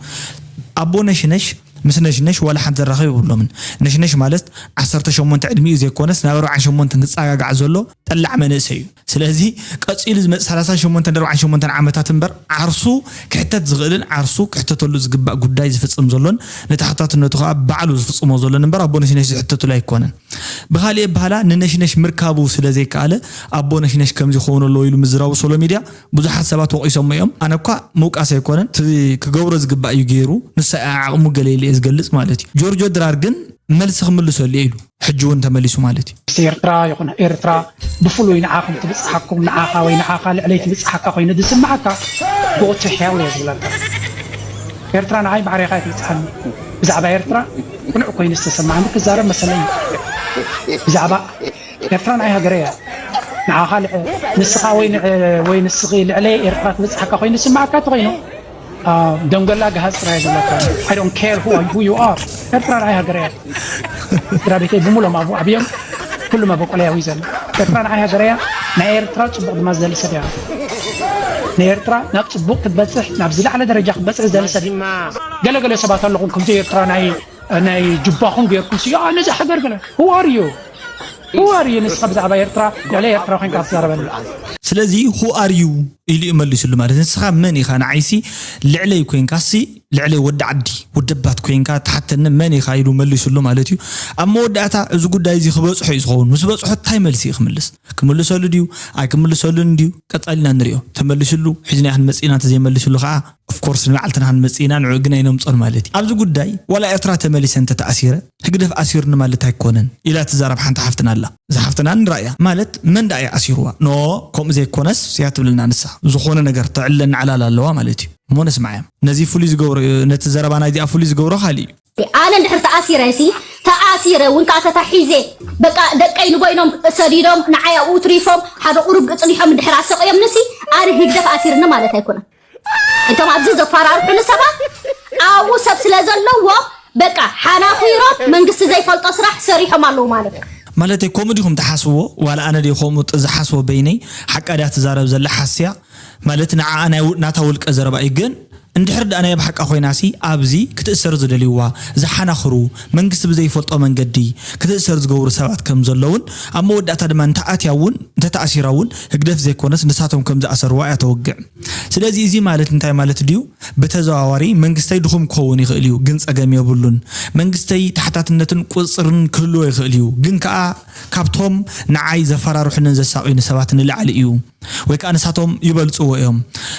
ኣቦ ነሽነሽ ምስ ነሽነሽ ዋላ ሓንቲ ዘራኽብ የብሎምን ነሽነሽ ማለት ዓሰርተ ሸሞንተ ዕድሚኡ ዘይኮነስ ናብ ኣርብዓን ሸሞንተን ክፀጋጋዕ ዘሎ ጠላዕ መንእሰይ እዩ ስለዚ ቀፂሉ ዝመፅእ ሰላሳን ሸሞንተን ኣርብዓን ሸሞንተን ዓመታት እምበር ዓርሱ ክሕተት ዝኽእልን ዓርሱ ክሕተተሉ ዝግባእ ጉዳይ ዝፍፅም ዘሎን ንተሓታትነቱ ከዓ ባዕሉ ዝፍፅሞ ዘሎን እምበር ኣቦ ነሽነሽ ዝሕተትሉ ኣይኮነን ብኻሊእ ኣበሃህላ ንነሽነሽ ምርካቡ ስለዘይከኣለ ኣቦ ነሽነሽ ከምዚ ክኸውን ኣለዎ ኢሉ ምዝራቡ ሶሎ ሚድያ ብዙሓት ሰባት ወቒሶሞ እዮም ኣነ እኳ ምውቃስ ኣይኮነን እቲ ክገብሮ ዝግባእ እዩ ገይሩ ንሱ ዓቕሙ ገለ ኢለ እየ ዝገልፅ ማለት እዩ ጆርጆ ድራር ግን መልሲ ክምልሰሉ እየ ኢሉ ሕጂ እውን ተመሊሱ ማለት እዩ መንግስቲ ኤርትራ ይኹን ኤርትራ ብፍሉይ ንዓኹም ትብጽሓኩም ንዓኻ ወይ ንዓኻ ልዕለይ ትብጽሓካ ኮይኑ ዝስምዓካ go to hell እየ ዝብለካ ኤርትራ ንዓይ ባዕሪኻ እየ ትብጽሓኒ ብዛዕባ ኤርትራ ቅኑዕ ኮይኑ ዝተሰማዓኒ ክዛረብ መሰለይ ብዛዕባ ኤርትራ ንዓይ ሃገረይ እያ ንዓኻ ንስኻ ወይ ወይ ንስኺ ልዕለይ ኤርትራ ትብጽሓካ ኮይኑ ዝስምዓካ ተኾይኑ ደንጎላ ገሃጽ ጥራይ ዝብለካ I don't care who, who you are ኤርትራ ንዓይ ሃገረ እያ ስድራ ቤተይ ብምሎም ኣብኡ ዓብዮም ኩሉ መበቆለያ እዩ ዘሎ ኤርትራ ንዓይ ሃገረ እያ ናይ ኤርትራ ጽቡቕ ድማ ዝደሊ ሰብ እያ ንኤርትራ ናብ ጽቡቕ ክትበጽሕ ናብ ዝለዓለ ደረጃ ክትበጽሕ ዝደሊ ሰብ ገለገለ ሰባት ኣለኹም ከምዚ ኤርትራ ናይ ናይ ጅባኹም ገይርኩም ስዮ ነዚ ሃገር ገለ who are you Who are you ንስኻ ብዛዕባ ኤርትራ ልዕሊ ኤርትራ ኮይንካ ትዛረበኒ። ስለዚ who are you ኢሉ እዩ መሊሱሉ ማለት ንስኻ መን ኢኻ ንዓይሲ ልዕለይ ኮይንካሲ ልዕለይ ወዲ ዓዲ ወደባት ኮይንካ ትሓተኒ መን ኢኻ ኢሉ መሊሱሉ ማለት እዩ ኣብ መወዳእታ እዚ ጉዳይ እዚ ክበፅሖ እዩ ዝኸውን ምስ በፅሖ እንታይ መልሲ እዩ ክምልስ ክምልሰሉ ድዩ ኣይክምልሰሉን ድዩ ቀፃሊና ንሪኦ ተመሊሱሉ ሒዝና ክንመፅእና እንተዘይመሊሱሉ ከዓ Of course ንባዕልትና ክንመጽእ ኢና ንዕኡ ግን ኣይነምጾን ማለት እዩ። ኣብዚ ጉዳይ ዋላ ኤርትራ ተመሊሰ እንተተኣሲረ ህግደፍ ኣሲሩኒ ማለት ኣይኮነን ኢላ ትዛረብ ሓንቲ ሓፍትና ኣላ። እዛ ሓፍትና ንርኣያ ማለት መን ደኣ እዩ ኣሲርዋ? No ከምኡ ዘይኮነስ እያ ትብለና ንሳ። ዝኾነ ነገር ተዕልለና ዕላል ኣለዋ ማለት እዩ። እሞ ንስምዓያ። ነዚ ፍሉይ ዝገብሮ ነቲ ዘረባ ናይዚኣ ፍሉይ ዝገብሮ ካልእ እዩ። ኣነ እንድሕር ተኣሲረ ሲ ተኣሲረ እውን ከዓ ተታሒዘ በቃ ደቀይ ንጎይኖም ሰዲዶም ንዓይ ኣብኡ ትሪፎም ሓደ ቁሩብ ግፅኒሖም እንድሕር ኣሰቂዮምኒ ሲ ኣነ ህግደፍ ኣሲርኒ ማለት ኣይኮነን። እቶም ኣብዚ ዘፈራርሑኒ ሰባት ኣብኡ ሰብ ስለ ዘለዎም በቃ ሓናኺሮም መንግስቲ ዘይፈልጦ ስራሕ ሰሪሖም ኣለዉ ማለት እዩ። ማለተይ ከምኡ ዲኹም ትሓስብዎ? ዋላ ኣነ ድየ ከምኡ ዝሓስቦ በይነይ? ሓቃ ድያ ትዛረብ ዘላ ሓስያ? ማለት ንዓኣ ናይ ናታ ውልቀ ዘረባ እዩ ግን እንድሕር ደኣ ናይ ብሓቃ ኮይናሲ ኣብዚ ክትእሰር ዝደልይዋ ዝሓናኽሩ መንግስቲ ብዘይፈልጦ መንገዲ ክትእሰር ዝገብሩ ሰባት ከም ዘለውን ኣብ መወዳእታ ድማ እንተኣትያ እውን እንተተኣሲራ እውን ህግደፍ ዘይኮነስ ንሳቶም ከም ዝኣሰርዋ እያ ተወግዕ። ስለዚ እዚ ማለት እንታይ ማለት ድዩ? ብተዘዋዋሪ መንግስተይ ድኹም ክኸውን ይኽእል እዩ፣ ግን ጸገም የብሉን። መንግስተይ ተሓታትነትን ቁጽጽርን ክህልዎ ይኽእል እዩ፣ ግን ከኣ ካብቶም ንዓይ ዘፈራርሑንን ዘሳቕዩኒ ሰባት ንላዕሊ እዩ። ወይ ከዓ ንሳቶም ይበልፅዎ እዮም።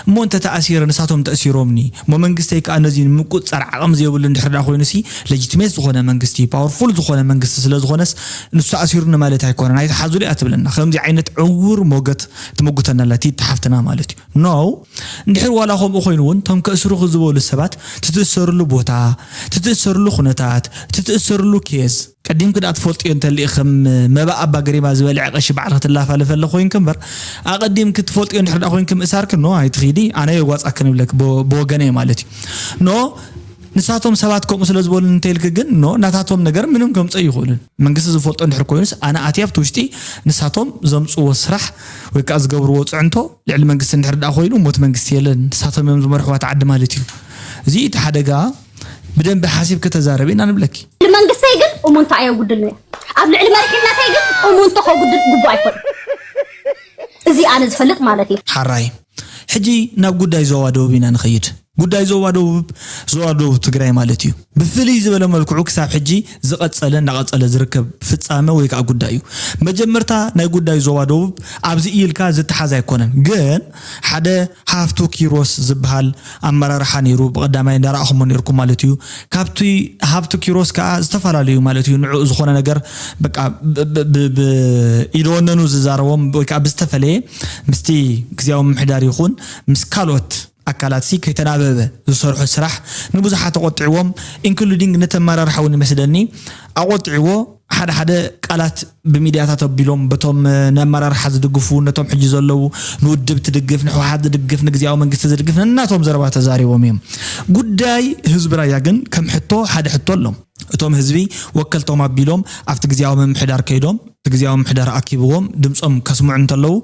እሞ እንተ ተኣሲረ ንሳቶም ተእሲሮምኒ እሞ መንግስተይ ከዓ ነዚ ንምቁፅፃር ዓቕሚ ዘይብሉ እንድሕር ዳ ኮይኑሲ፣ ሌጂቲሜት ዝኾነ መንግስቲ፣ ፓወርፉል ዝኾነ መንግስቲ ስለ ዝኾነስ ንሱ ኣሲሩኒ ማለት ኣይኮነን፣ ኣይትሓዙሉ እያ ትብለና። ከምዚ ዓይነት ዕውር ሞገት ትመጉተና ኣላ እቲ ሓፍትና ማለት እዩ። ኖ፣ እንድሕር ዋላ ከምኡ ኮይኑ እውን እቶም ከእስሩኺ ዝበሉ ሰባት ትትእሰርሉ ቦታ፣ ትትእሰርሉ ኩነታት፣ ትትእሰርሉ ኬዝ ቀዲምኪ ደኣ ትፈልጥዮ እንተልኢ፣ ከም መባእ ኣባ ገሪማ ዝበልዐ ቀሺ ባዕልኺ ትላፋለፈለ ኮይንኪ እምበር፣ ኣቐዲምኪ ትፈልጥዮ እንድሕር ደኣ ኮይንኪ ምእሳርኪ ኖ ኣይትኺዲ፣ ኣነ የዋጻክን ይብለኪ ብ-፣ ብወገነይ ማለት እዩ። ኖ ንሳቶም ሰባት ከምኡ ስለ ዝበሉ እንተልኪ ግን ኖ ናታቶም ነገር ምንም ከምጸ ይኽእሉን። መንግስቲ ዝፈልጦ እንድሕር ኮይኑስ ኣነ ኣትየ ኣብቲ ውሽጢ ንሳቶም ዘምጽዎ ስራሕ ወይ ከዓ ዝገብርዎ ጽዕንቶ ልዕሊ መንግስቲ እንድሕር ደኣ ኮይኑ ሞት መንግስቲ የለን። ንሳቶም እዮም ዝመርሕዋ እቲ ዓዲ ማለት እዩ። እዚ እቲ ሓደጋ ብደንቢ ሓሲብ ከተዛረብ ኢና ንብለኪ። መንግስተይ ግን እሙንታ ኣየጉድልን እያ። ኣብ ልዕሊ መሪሕነተይ ግን እሙንቶ ከጉድል ግቡእ ኣይኮን። እዚ ኣነ ዝፈልጥ ማለት እዩ። ሓራይ ሕጂ ናብ ጉዳይ ዞባ ደቡብ ኢና ንኸይድ። ጉዳይ ዞባ ደቡብ፣ ዞባ ደቡብ ትግራይ ማለት እዩ። ብፍልይ ዝበለ መልክዑ ክሳብ ሕጂ ዝቐጸለ እንዳቐጸለ ዝርከብ ፍጻመ ወይ ከዓ ጉዳይ እዩ። መጀመርታ ናይ ጉዳይ ዞባ ደቡብ ኣብዚ ኢልካ ዝተሓዝ ኣይኮነን። ግን ሓደ ሃፍቱ ኪሮስ ዝበሃል ኣመራርሓ ነይሩ፣ ብቐዳማይ እንዳረኣኹሞ ነይርኩም ማለት እዩ። ካብቲ ሃብቱ ኪሮስ ከዓ ዝተፈላለዩ ማለት እዩ ንዕኡ ዝኾነ ነገር በቃ ብ-፣ ብ-፣ ብ-፣ ብ-፣ ኢደወነኑ ዝዛረቦም ወይ ከዓ ብዝተፈለየ ምስቲ ግዜያዊ ምምሕዳር ይኹን ምስ ካልኦት ኣካላት ሲ ከይተናበበ ዝሰርሖ ስራሕ ንብዙሓት ኣቆጢዕዎም፣ ኢንክሉዲንግ ነቲ ኣመራርሓ እውን ይመስለኒ ኣቆጢዕዎ። ሓደ ሓደ ቃላት ብሚድያታት ኣቢሎም በቶም ነመራርሓ ዝድግፉ፣ ነቶም ሕጂ ዘለዉ፣ ንውድብ ትድግፍ፣ ንሕወሓት ዝድግፍ፣ ንግዜያዊ መንግስቲ ዝድግፍ ነናቶም ዘረባ ተዛሪቦም እዮም። ጉዳይ ህዝቢ ራያ ግን ከም ሕቶ ሓደ ሕቶ ኣሎም። እቶም ህዝቢ ወከልቶም ኣቢሎም ኣብቲ ግዜያዊ ምምሕዳር ከይዶም እቲ ግዜያዊ ምምሕዳር ኣኪብዎም ድምፆም ከስምዑ እንተለዉ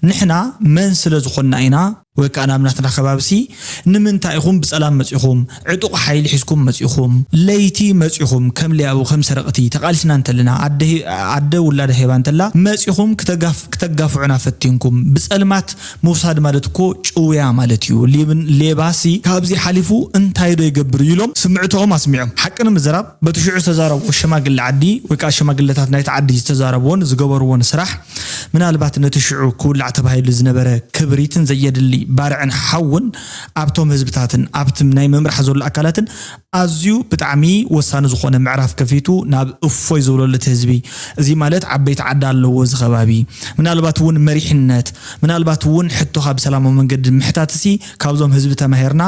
ንሕና መን ስለ ዝኾንና ኢና ወይ ከዓ ናብ ናትና ከባቢ ሲ ንምንታይ ኢኹም ብፀላም መፂኹም? ዕጡቕ ሓይሊ ሒዝኩም መፂኹም? ለይቲ መፂኹም ከም ሊያቡ ከም ሰረቕቲ ተቓሊስና እንተለና ኣደ ሂ-፣ ኣደ ውላዳ ሂባ እንተላ መፂኹም ክተጋፍ-፣ ክተጋፍዑና ፈቲንኩም። ብፀልማት ምውሳድ ማለት እኮ ጭውያ ማለት እዩ። ሊብን-፣ ሌባሲ ካብዚ ሓሊፉ እንታይ ዶ ይገብር እዩ ኢሎም ስምዕትኦም ኣስሚዖም። ሓቂ ንምዝራብ በቲ ሽዑ ዝተዛረብዎ ሸማግለ ዓዲ ወይ ከዓ ሸማግለታት ናይቲ ዓዲ ዝተዛረብዎን ዝገበርዎን ስራሕ ምናልባት ነቲ ሽዑ ክውላዕ ተባሂሉ ዝነበረ ክብሪትን ዘየድሊ ባርዕን ሓውን ኣብቶም ህዝብታትን ኣብቲ ናይ ምምራሕ ዘሎ ኣካላትን ኣዝዩ ብጣዕሚ ወሳኒ ዝኾነ ምዕራፍ ከፊቱ ናብ እፎይ ዝብለሉ እቲ ህዝቢ። እዚ ማለት ዓበይቲ ዓዲ ኣለዎ እዚ ከባቢ። ምናልባት እውን መሪሕነት፣ ምናልባት እውን ሕቶኻ ብሰላማዊ መንገዲ ምሕታትሲ ካብዞም ህዝቢ ተማሂርና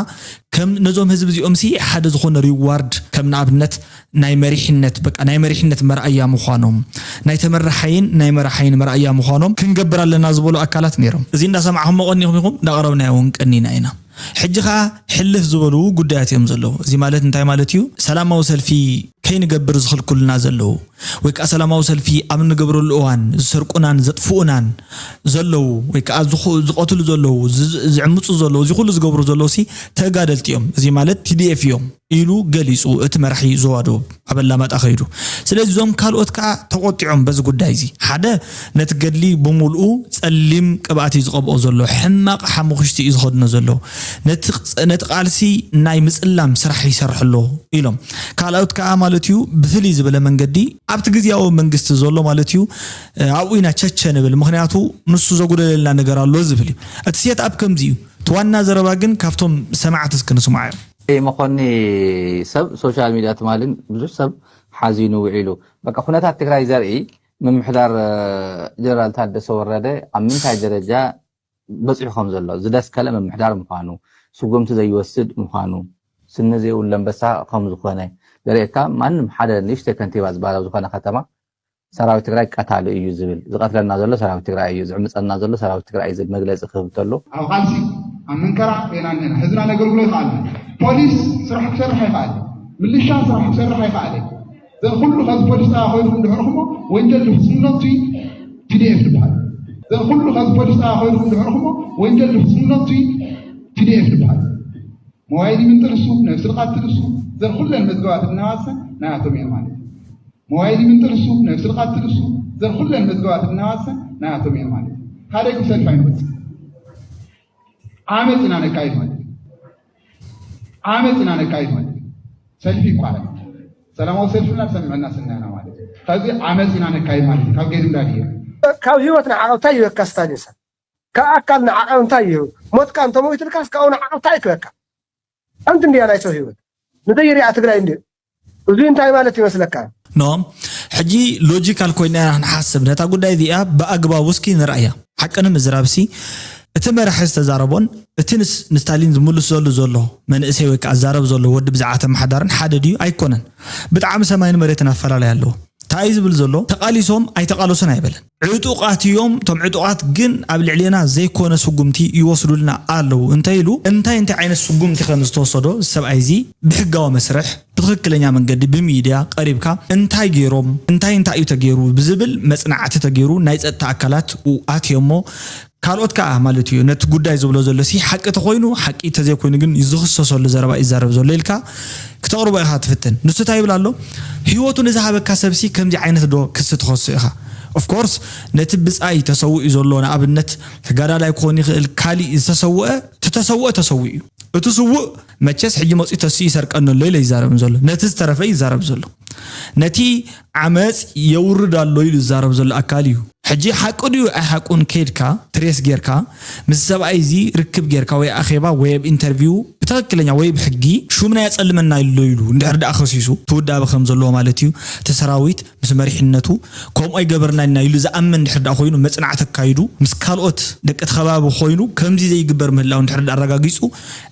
ከም ነዞም ህዝቢ እዚኦም ሲ ሓደ ዝኾነ ሪዋርድ ከም ንኣብነት ናይ መሪሕነት በቃ ናይ መሪሕነት መርኣያ ምዃኖም ናይ ተመራሓይን ናይ መራሓይን መርኣያ ምዃኖም ክንገብር ኣለና ዝበሉ ኣካላት ነይሮም። እዚ እንዳሰማዕኹም መቐኒኹም ኢኹም እንዳቐረብናዮ እውን ቀኒና ኢና። ሕጂ ኸዓ ሕልፍ ዝበሉ ጉዳያት እዮም ዘለዉ። እዚ ማለት እንታይ ማለት እዩ? ሰላማዊ ሰልፊ ከይንገብር ዝኽልክሉና ዘለዉ ወይ ከዓ ሰላማዊ ሰልፊ ኣብ እንገብረሉ እዋን ዝሰርቁናን ዘጥፍኡናን ዘለዉ ወይ ከዓ ዝኹ-፣ ዝቐትሉ ዘለዉ ዝ-፣ ዝዕምፁ ዘለዉ እዚ ኩሉ ዝገብሩ ዘለዉ ሲ ተጋደልቲ እዮም። እዚ ማለት ቲ ዲ ኤፍ እዮም ኢሉ ገሊፁ እቲ መራሒ ዞባ ደቡብ ኣብ ኣላማጣ ከይዱ። ስለዚ እዞም ካልኦት ከዓ ተቆጢዖም በዚ ጉዳይ እዚ። ሓደ ነቲ ገድሊ ብምልኡ ፀሊም ቅብኣት እዩ ዝቐብኦ ዘሎ፣ ሕማቕ ሓሙኽሽቲ እዩ ዝኸድኖ ዘሎ፣ ነቲ ቕ-፣ ነቲ ቃልሲ ናይ ምፅላም ስራሕ ይሰርሕ ኣሎ ኢሎም። ካልኦት ከዓ ማለት እዩ ብፍልይ ዝበለ መንገዲ ኣብቲ ግዜያዊ መንግስቲ ዘሎ ማለት እዩ ኣብኡ ኢና ቸቸ ንብል፣ ምክንያቱ ንሱ ዘጉደለልና ነገር ኣሎ ዝብል እዩ። እቲ ሴት ኣፕ ከምዚ እዩ። እቲ ዋና ዘረባ ግን ካብቶም ሰማዕቲ እስኪ ንስምዓዮ። መኾኒ ሰብ ሶሻል ሚድያ ትማልን ብዙሕ ሰብ ሓዚኑ ውዒሉ። በቃ ኩነታት ትግራይ ዘርኢ ምምሕዳር ጀነራል ታደሰ ወረደ ኣብ ምንታይ ደረጃ በፂሑ ከም ዘሎ ዝደስከለ ምምሕዳር ምዃኑ፣ ስጉምቲ ዘይወስድ ምዃኑ፣ ስኒ ዘይብሉ ኣንበሳ ከም ዝኾነ ዘርእየካ። ማንም ሓደ ንእሽተይ ከንቲባ ዝበሃል ኣብ ዝኾነ ከተማ ሰራዊት ትግራይ ቀታሊ እዩ ዝብል፣ ዝቐትለና ዘሎ ሰራዊት ትግራይ እዩ፣ ዝዕምፀና ዘሎ ሰራዊት ትግራይ እዩ ዝብል መግለፂ ክህብ እንተሎ፣ ኣብ ቃልሲ ኣብ መንከራ ኢና እኒና። ህዝብና ነገልግሎ ይኽኣልና። ፖሊስ ስራሕ ክሰርሕ ኣይኽኣልን። ምልሻ ስራሕ ክሰርሕ ኣይኽኣልን። ዘን ኩሉ ከዚ ፖሊስ ጣብያ ኮይንኩም ድሕርኹሞ ወንጀል ዝፍፅምሎም ቲ ቲ ዲ ኤፍ ዝበሃል። ዘን ኩሉ ከዚ ፖሊስ ጣብያ ኮይንኩም ድሕርኹሞ ወንጀል ዝፍፅምሎም ቲ ቲ ዲ ኤፍ ዝበሃል። ሞባይል ይምንጥል እሱ፣ ነብሲ ዝቐትል እሱ፣ ዘን ኩለን መዝገባት እናዋሰ ናያቶም እየን ማለት እዩ። ሞባይል ይምንጥል እሱ፣ ነብሲ ዝቐትል እሱ፣ ዘን ኩለን መዝገባት እናዋሰ ናያቶም እየን ማለት እዩ። ሓደ ግን ሰልፊ ኣይንወፅእ። ዓመፅ ኢና ነካይድ ማለት እዩ። ዓመፅ ኢና ነካይድ ማለት እዩ። ሰልፊ ይቋረፅ። ሰላማዊ ሰልፊ እና ሰምዕና ስናና ማለት እዩ። ከዚ ዓመፅ ኢና ነካይድ ማለት እዩ። ካብ ገድምዳ ድየ። ካብ ህይወትና ዓቐብታ ይበካ ስታሊን ሰብ ካብ ኣካል ንዓቐብ እንታይ ይህብ? ሞትካ እንተሞይትልካስ ካብኡ ንዓቐብ እንታይ ይክበካ? ሓንቲ እንድያ ናይ ሰብ ህይወት ንዘይሪኣ ትግራይ እንድዩ። እዚ እንታይ ማለት ይመስለካ? ኖ ሕጂ ሎጂካል ኮይና ኢና ክንሓስብ ነታ ጉዳይ እዚኣ ብኣግባቡ እስኪ ንርኣያ። ሓቂ ንምዝራብሲ እቲ መራሒ ዝተዛረቦን እቲ ንስ ንስታሊን ዝምልሰሉ ዘሎ መንእሰይ ወይ ከዓ ዝዛረብ ዘሎ ወዲ ብዛዕባ ምሓዳርን ሓደ ድዩ ኣይኮነን። ብጣዕሚ ሰማይን መሬትን ኣፈላላይ ኣለዎ። እንታይ እዩ ዝብል ዘሎ? ተቓሊሶም ኣይተቓለሱን ኣይበለን። ዕጡቓት እዮም። እቶም ዕጡቓት ግን ኣብ ልዕሌና ዘይኮነ ስጉምቲ ይወስዱልና ኣለዉ እንተ ኢሉ እንታይ እንታይ ዓይነት ስጉምቲ ከም ዝተወሰዶ ሰብኣይ እዚ ብሕጋዊ መስርሕ ብትኽክለኛ መንገዲ ብሚድያ ቀሪብካ እንታይ ገይሮም እንታይ እንታይ እዩ ተገይሩ ብዝብል መፅናዕቲ ተገይሩ ናይ ፀጥታ ኣካላት ኣትዮሞ ካልኦት ከዓ ማለት እዩ ነቲ ጉዳይ ዝብሎ ዘሎ ሲ ሓቂ ተኮይኑ ሓቂ ተዘይኮይኑ ግን ዝኽሰሰሉ ዘረባ ይዛረብ ዘሎ ኢልካ ክተቕርቦ ኢኻ ትፍትን። ንሱ እንታይ ይብል ኣሎ? ህይወቱ ንዝሃበካ ሰብሲ ከምዚ ዓይነት ዶ ክሲ ትኸሶ ኢኻ? ኦፍኮርስ ነቲ ብፃይ ተሰውኡ ዘሎ ንኣብነት ተጋዳላይ ክኾን ይኽእል ካሊእ ዝተሰውአ ተተሰውአ ተሰውኡ እዩ። እቲ ስውእ መቸስ ሕጂ መፅኡ ተስኡ ይሰርቀኒ ኣሎ ኢለ ይዛረብን ዘሎ ነቲ ዝተረፈ ይዛረብ ዘሎ ነቲ ዓመፅ የውርድ ኣሎ ኢሉ ዝዛረብ ዘሎ ኣካል እዩ። ሕጂ ሓቂ ድዩ ኣይሓቁን ከይድካ ትሬስ ጌርካ ምስ ሰብኣይ እዚ ርክብ ጌርካ ወይ ኣኼባ ወይ ኣብ ኢንተርቪው ብትኽክለኛ ወይ ብሕጊ ሹምና የፀልመና ኣሎ ኢሉ እንድሕር ደኣ ከሲሱ ትውዳበ ከም ዘለዎ ማለት እዩ። እቲ ሰራዊት ምስ መሪሕነቱ ከምኡ ኣይገበርና ኢና ኢሉ ዝኣምን እንድሕር ደኣ ኮይኑ መፅናዕቲ ኣካይዱ ምስ ካልኦት ደቂ እቲ ከባቢ ኮይኑ ከምዚ ዘይግበር ምህላው እንድሕር ደኣ ኣረጋጊፁ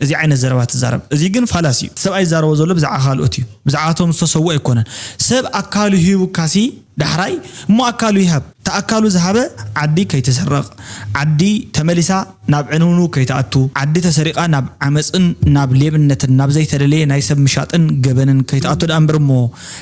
እዚ ዓይነት ዘረባ ትዛረብ። እዚ ግን ፋላሲ እዩ። እቲ ሰብኣይ ዝዛረቦ ዘሎ ብዛዕባ ካልኦት እዩ። ብዛዕባቶም ዝተሰውኡ ኣይኮነን። ሰብ ኣካሉ ሂቡካሲ ዳሕራይ እሞ ኣካሉ ይሃብ። እቲ ኣካሉ ዝሃበ ዓዲ ከይትስረቕ፣ ዓዲ ተመሊሳ ናብ ዕንውንው ከይትኣቱ፣ ዓዲ ተሰሪቓ ናብ ዓመፅን ናብ ሌብነትን ናብ ዘይተደለየ ናይ ሰብ ምሻጥን ገበንን ከይትኣቱ ደኣ እምበር እሞ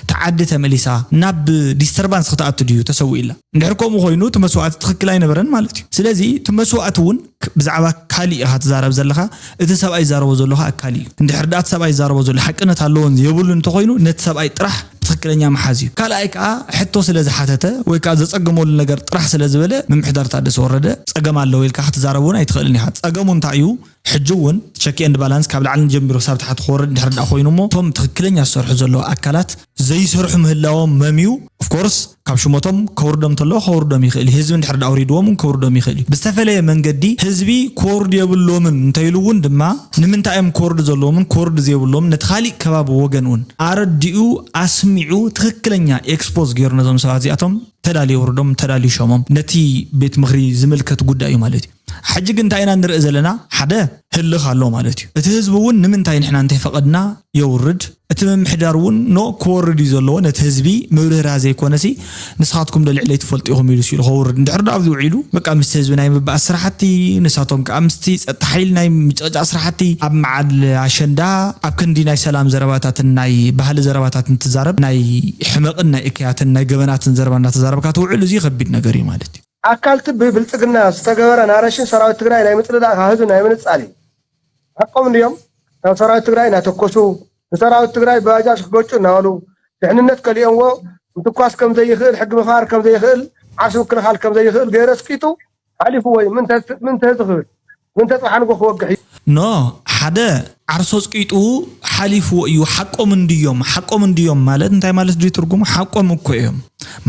እቲ ዓዲ ተመሊሳ ናብ ዲስተርባንስ ክትኣቱ ድዩ ተሰዊእላ? እንድሕር ከምኡ ኮይኑ እቲ መስዋእቲ ትኽክል ኣይነበረን ማለት እዩ። ስለዚ እቲ መስዋእቲ እውን ብዛዕባ ካሊእ ኢኻ ትዛረብ ዘለኻ፣ እቲ ሰብኣይ ዝዛረቦ ዘሎ ከዓ ካሊእ እዩ። እንድሕር ደኣ እቲ ሰብኣይ ዝዛረቦ ዘሎ ሓቅነት ኣለዎን የብሉን እንተኮይኑ ነቲ ሰብኣይ ጥራሕ ትኽክለኛ ምሓዝ እዩ። ካልኣይ ከዓ ሕቶ ስለ ዝሓተተ ወይ ከዓ ዘፀገመሉ ነገር ጥራሕ ስለ ዝበለ ምምሕዳር ታደሰ ወረደ ፀገም ኣለዎ ኢልካ ክትዛረብ እውን ኣይትኽእልን ኢኻ። ፀገሙ እንታይ እዩ? ሕጂ እውን ቸክ ኤንድ ባላንስ ካብ ላዕሊ ጀሚሩ ክሳብ ታሕቲ ክወርድ እንድሕር ደኣ ኮይኑ እሞ እቶም ትኽክለኛ ዝሰርሑ ዘለዉ ኣካላት ዘይሰርሑ ምህላዎም መምዩ ኦፍኮርስ ካብ ሽመቶም ከውርዶም ተሎ ከውርዶም ይኽእል እዩ። ህዝቢ እንድሕር ደኣ ኣውሪድዎም እውን ከውርዶም ይኽእል እዩ። ብዝተፈለየ መንገዲ ህዝቢ ክወርዱ የብሎምን እንተኢሉ እውን ድማ ንምንታይ እዮም ክወርዱ ዘለዎምን ክወርዱ ዘይብሎምን ነቲ ካሊእ ከባቢ ወገን እውን ኣረዲኡ ኣስሚዑ ትኽክለኛ ኤክስፖዝ ገይሩ ነዞም ሰባት እዚኣቶም ተዳልዩ የውርዶም ተዳልዩ ሸሞም ነቲ ቤት ምኽሪ ዝምልከት ጉዳይ እዩ ማለት እዩ። ሕጂ ግን እንታይ ኢና ንርኢ ዘለና? ሓደ ህልኽ ኣሎ ማለት እዩ። እቲ ህዝቢ እውን ንምንታይ ንሕና እንተይፈቐድና የውርድ? እቲ ምምሕዳር እውን ኖ ክወርድ እዩ ዘለዎ ነቲ ህዝቢ ምብርህራ ዘይኮነሲ ንስኻትኩም ዶ ልዕለይ ትፈልጡ ኢኹም ኢሉ ሲሉ ከውርድ እንድሕር ዶ ኣብዚ ውዒሉ በቃ ምስቲ ህዝቢ ናይ ምብኣስ ስራሕቲ ንሳቶም ከዓ ምስቲ ጸጥታ ሓይሊ ናይ ምጭቕጫቕ ስራሕቲ ኣብ መዓል ኣሸንዳ ኣብ ክንዲ ናይ ሰላም ዘረባታትን ናይ ባህሊ ዘረባታትን ትዛረብ ናይ ሕመቕን ናይ እክያትን ናይ ገበናትን ዘረባ እናተዛረብካ ትውዕል እዚ ከቢድ ነገር እዩ ማለት እዩ። ኣካል ትብ ብልፅግና ዝተገበረ ናረሽን ሰራዊት ትግራይ ናይ ምፅልላእ ካብ ህዝቢ ናይ ምንፃል እዩ። ሓቆም እንድዮም ናብ ሰራዊት ትግራይ እናተኮሱ ንሰራዊት ትግራይ ብባጃጅ ክገጩ እናበሉ ድሕንነት ከሊኦምዎ ምትኳስ ከም ዘይኽእል ሕጊ ምኽባር ከም ዘይኽእል ዓርሱ ምክልኻል ከም ዘይኽእል ገይሩ ኣስቂጡ ሓሊፍዎ እዩ። ምንተ ምንተ ዝኽብል ምንተ ፅባሕ ንጎ ክወግሕ እዩ። ኖ ሓደ ዓርሶ ኣፅቂጡ ሓሊፍዎ እዩ። ሓቆም እንድዮም ሓቆም እንድዮም ማለት እንታይ ማለት ድዩ ትርጉሙ? ሓቆም እኮ እዮም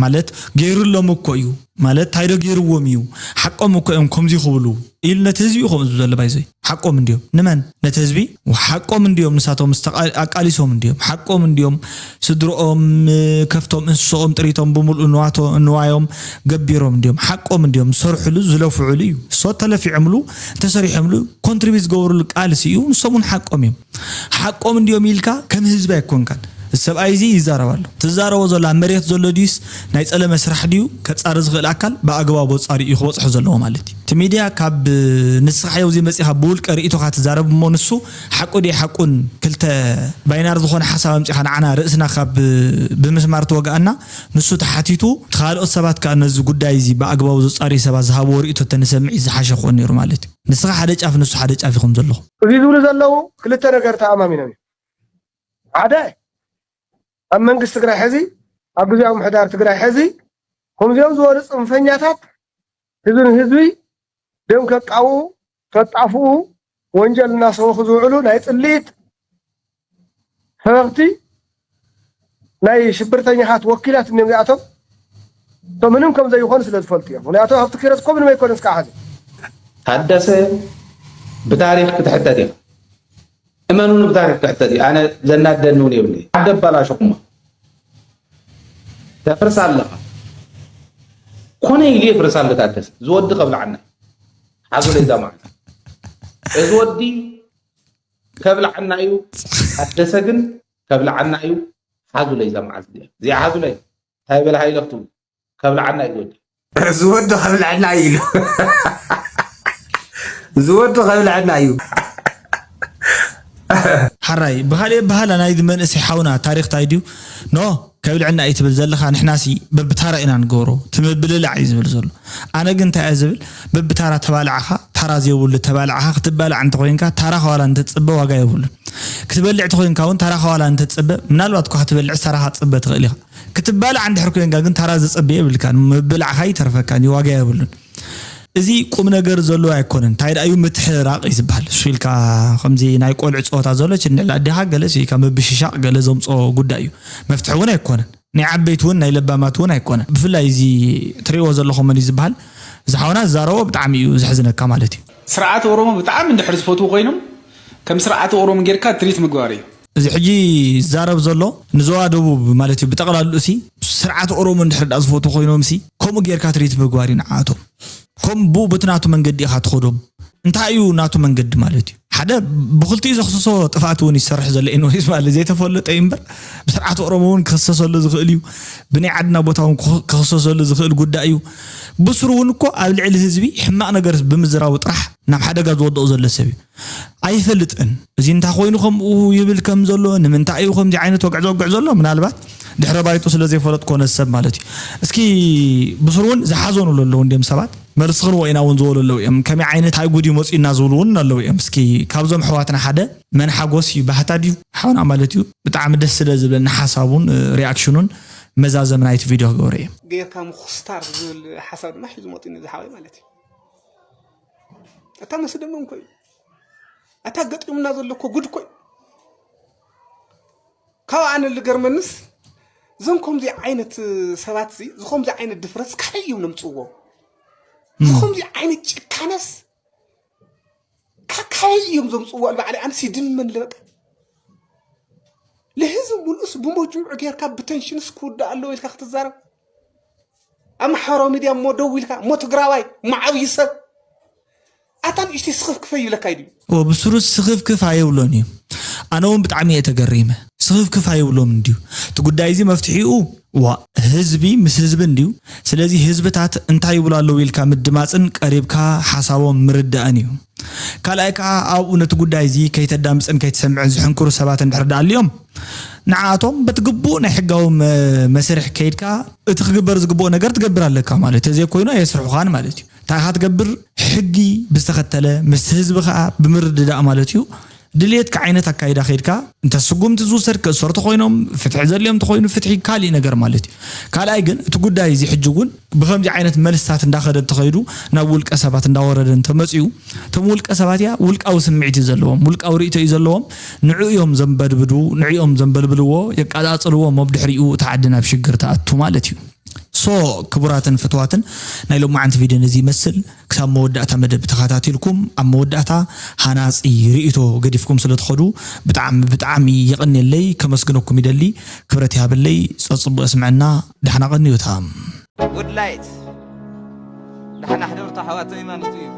ማለት ገይሩሎም እኮ እዩ ማለት ታይዶ ገይርዎም እዩ ሓቆም እኮ እዮም ከምዚ ክብሉ ኢሉ ነቲ ህዝቢ እዩ ከምኡ ዝብል ዘሎ ባይዘይ ሓቆም እንድዮም ንመን ነቲ ህዝቢ ሓቆም እንድዮም ንሳቶም ኣቃሊሶም እንድዮም ሓቆም እንድዮም ስድርኦም ከፍቶም እንስሶኦም ጥሪቶም ብምሉእ ንዋቶ ንዋዮም ገቢሮም እንድዮም ሓቆም እንድዮም ዝሰርሕሉ ዝለፍዕሉ እዩ እሶ ተለፊዖምሉ ተሰሪሖምሉ ኮንትሪቢት ዝገብርሉ ቃልሲ እዩ ንሶም እውን ሓቆም እዮም ሓቆም እንድዮም ኢልካ ከም ህዝቢ ኣይኮንካን ሰብኣይ እዚ ይዛረብ ኣሎ ትዛረቦ ዘሎ ኣብ መሬት ዘሎ ድዩስ ናይ ጸለመ ስራሕ ድዩ ከጻሪ ዝኽእል ኣካል ብኣግባቡ ኣጻሪ እዩ ክበጽሖ ዘለዎ ማለት እዩ እቲ ሚድያ ካብ ንስኻ ሕዚ መጺኻ ብውልቀ ርእይቶኻ ትዛረብ እሞ ንሱ ሓቁ ድየ ሓቁን ክልተ ባይናር ዝኾነ ሓሳብ ኣምጺኻ ንዓና ርእስና ካብ ብምስማር ትወግኣና ንሱ ተሓቲቱ ካልኦት ሰባት ከዓ ነዚ ጉዳይ እዚ ብኣግባቡ ዘጻርዩ ሰባት ዝሃብዎ ርእይቶ ተንሰምዕ ዝሓሸ ክኾን ነይሩ ማለት እዩ ንስኻ ሓደ ጫፍ ንሱ ሓደ ጫፍ ኢኹም ዘለኹም እዚ ዝብሉ ዘለዉ ክልተ ነገር ተኣማሚኖም ሓደ ኣብ መንግስቲ ትግራይ ሕዚ ኣብ ግዜያዊ ምሕዳር ትግራይ ሕዚ ከምዚኦም ዝበሉ ፅንፈኛታት ህዝቢ ንህዝቢ ደም ከቃውኡ ከጣፍኡ ወንጀል እናሰበኹ ዝውዕሉ ናይ ፅልኢት ሰበኽቲ ናይ ሽብርተኛታት ወኪላት እኒኦም እዚኣቶም እቶም ምንም ከም ዘይኾኑ ስለ ዝፈልጡ እዮም። ምክንያቱ ሃብቲ ኪሮስ እኮ ምንም ኣይኮነን እስካዕ ሕዚ ታደሰ ብታሪኽ ክትሕተት ኢኻ። እመኑኒ፣ ብታሪኽ ክትሕተት እዩ። ኣነ ዘናደኒ እውን የብለይ። ዓዲ ኣባላሸኹማ። ተፍርስ ኣለኻ። ኮነ ኢሉ የፍርስ ኣሎ ታደሰ። ዝወዲ ከብልዓና እዩ። ሓዙለይ እዛ መዓልቲ። እዚ ወዲ ከብልዓና እዩ። ታደሰ ግን ከብልዓና እዩ። ሓዙለይ እዛ መዓልቲ እዚኣ። እዚኣ ሓዙለይ። እንታይ በል ሃይለ ክትብሉ? ከብልዓና እዩ ዝወዲ። ዝወዲ ከብልዐና እዩ ኢሉ። ዝወዲ ከብልዐና እዩ። ሓራይ ብካሊእ በሃላ ናይዚ መንእሰይ ሓውና ታሪክ ታይ ድዩ? ኖ ከብልዕና እዩ ትብል ዘለካ። ንሕናሲ በብታራ ኢና ንገብሮ። ትምብልላዕ እዩ ዝብል ዘሎ። ኣነ ግን እንታይ እየ ዝብል? በብታራ ተባላዕካ፣ ታራ ዘይብሉ ተባላዕካ ክትባላዕ እንተኮይንካ ታራ ከዋላ እንተትፅበ ዋጋ የብሉን። ክትበልዕ ተኮይንካ እውን ታራ ከዋላ እንተትፅበ፣ ምናልባት እኳ ክትበልዕ ታራካ ትፅበ ትክእል ኢካ። ክትባላዕ እንድሕር ኮይንካ ግን ታራ ዝፀበ የብልካን። ምብላዕካ ይተርፈካን እዩ፣ ዋጋ የብሉን። እዚ ቁም ነገር ዘለዎ ኣይኮነን። እንታይ ደኣ እዩ ምትሕራቕ እዩ ዝበሃል። እሱ ኢልካ ከምዚ ናይ ቆልዑ ፀወታ ዘሎ ችንዕል ኣዴኻ ገለ እሱ ኢልካ ምብሽሻቕ ገለ ዘምፅኦ ጉዳይ እዩ። መፍትሒ እውን ኣይኮነን። ናይ ዓበይቲ እውን ናይ ለባማት እውን ኣይኮነን። ብፍላይ እዚ ትሪእዎ ዘለኹም መን እዩ ዝበሃል እዚ ሓውና ዝዛረቦ ብጣዕሚ እዩ ዘሕዝነካ ማለት እዩ። ስርዓት ኦሮሞ ብጣዕሚ እንድሕር ዝፈትዉ ኮይኖም ከም ስርዓት ኦሮሞ ጌርካ ትሪት ምግባር እዩ። እዚ ሕጂ ዝዛረብ ዘሎ ንዞባ ደቡብ ማለት እዩ። ብጠቕላልኡ ሲ ስርዓት ኦሮሞ እንድሕር ዳ ዝፈትዉ ኮይኖም ሲ ከምኡ ጌርካ ትሪት ምግባር እዩ ንዓቶም። ከም ብኡ በቲ ናቱ መንገዲ ኢኻ ትኸዶም። እንታይ እዩ ናቱ መንገዲ ማለት እዩ? ሓደ ብክልቲኡ ዘኽስሶ ጥፍኣት እውን ይሰርሕ ዘሎ ኤንወይስ ማለት ዘይተፈለጠ እዩ እምበር ብስርዓት ኦሮሞ እውን ክኽሰሰሉ ዝኽእል እዩ። ብናይ ዓድና ቦታ እውን ክኽ- ክኽሰሰሉ ዝኽእል ጉዳይ እዩ። ብስሩ እውን እኮ ኣብ ልዕሊ ህዝቢ ሕማቕ ነገር ብምዝራቡ ጥራሕ ናብ ሓደጋ ዝወድቕ ዘሎ ሰብ እዩ። ኣይፈልጥን። እዚ እንታይ ኮይኑ ከምኡ ይብል ከም ዘሎ፣ ንምንታይ እዩ ከምዚ ዓይነት ወግዒ ዘውግዕ ዘሎ? ምናልባት ድሕረ ባይጡ ስለ ዘይፈለጥ ኮነ ሰብ ማለት እዩ። እስኪ ብስሩ እውን ዝሓዘኑ ኣለዉ እንዲም ሰባት መልሲ ክንዎ ኢና እውን ዝበሉ ኣለዉ እዮም። ከመይ ዓይነት ሃይጉድ እዩ መፅኡና ዝብሉ እውን ኣለዉ እዮም። እስኪ ካብዞም ኣሕዋትና ሓደ መን ሓጎስ እዩ ባህታ ድዩ ሓውና ማለት እዩ። ብጣዕሚ ደስ ስለ ዝብለኒ ሓሳቡን ሪኣክሽኑን መዛዘሚ ናይቲ ቪድዮ ክገብረ እየ። ጌርካ ምኹስታር ዝብል ሓሳብ ድማ ሒዙ መፅኡ ዝሓወይ ማለት እዩ። እታ መስደመም ኮይ ኣታ ገጢሙና ዘሎ እኮ ጉድ ኮይ። ካብ ኣነ ልገርመንስ እዞም ከምዚ ዓይነት ሰባት እዚ ዝኸምዚ ዓይነት ድፍረትስ ካበይ እዮም ነምፅዎ? ዝኸምዚ ዓይነት ጭካነስ ካብ ካበይ እዮም ዘምፅዎ? ባዕሊ ኣነስ ይድመን ልበቃ። ለህዝብ ሙሉእስ ብመጅሙዕ ጌርካ ብተንሽንስ ክውዳእ ኣለዎ ኢልካ ክትዛረብ ኣብ ማሕበራዊ ሚድያ እሞ ደው ኢልካ እሞ ትግራዋይ እሞ ዓብዪ ሰብ ኣታ ንእሽተይ ስኽፍክፈ ይብለካ እዩ ድዩ? እዎ ብስሩ ስኽፍክፍ ኣይብሎን እዩ። ኣነ እውን ብጣዕሚ እየ ተገሪመ። ስኽፍክፍ ኣይብሎም እንድዩ እቲ ጉዳይ እዚ መፍትሒኡ ዋ ህዝቢ ምስ ህዝቢ እንድዩ። ስለዚ ህዝብታት እንታይ ይብሉ ኣለዉ ኢልካ ምድማፅን ቀሪብካ ሓሳቦም ምርዳእን እዩ። ካልኣይ ከዓ ኣብኡ ነቲ ጉዳይ እዚ ከይተዳምፅን ከይትሰምዕን ዝሕንክሩ ሰባት እንድሕር ደኣ ኣልዮም ንዓኣቶም በቲ ግቡእ ናይ ሕጋዊ መ- መስርሕ ከይድካ እቲ ክግበር ዝግብኦ ነገር ትገብር ኣለካ ማለት እዩ። ተዘይኮይኑ ኣየስርሑኻን ማለት እዩ። እንታይ ኢኻ ትገብር? ሕጊ ብዝተኸተለ ምስቲ ህዝቢ ከዓ ብምርድዳእ ማለት እዩ። ድልየትካ ዓይነት ኣካይዳ ከይድካ እንተ ስጉምቲ ዝውሰድ ክእሰሩ ተኮይኖም ፍትሒ ዘድልዮም ተኮይኑ ፍትሒ ካሊእ ነገር ማለት እዩ። ካልኣይ ግን እቲ ጉዳይ እዚ ሕጂ እውን ብከምዚ ዓይነት መልስታት እንዳኸደ እንተኸይዱ ናብ ውልቀ ሰባት እንዳወረደ እንተመፅኡ እቶም ውልቀ ሰባት እያ ውልቃዊ ስምዒት እዩ ዘለዎም፣ ውልቃዊ ርእቶ እዩ ዘለዎም። ንዑ እዮም ዘንበድብዱ፣ ንዑ እዮም ዘንበልብልዎ፣ የቃፃፅልዎ፣ ሞብ ድሕሪኡ እቲ ዓዲ ናብ ሽግር ተኣቱ ማለት እዩ። ሶ ክቡራትን ፍትዋትን ናይ ሎማዓንቲ ቪድዮ ነዚ ይመስል። ክሳብ መወዳእታ መደብ ተኸታቲልኩም ኣብ መወዳእታ ሃናፂ ርእቶ ገዲፍኩም ስለ ትኸዱ ብጣዕሚ ብጣዕሚ የቐንየለይ ከመስግነኩም ይደሊ። ክብረት ይሃበለይ። ፀፅቡቅ የስምዐና። ዳሕና ቀንዩታ። ጉድ ላይት ዳሕና ሕደርቶ ሓዋተይ ማለት እዩ።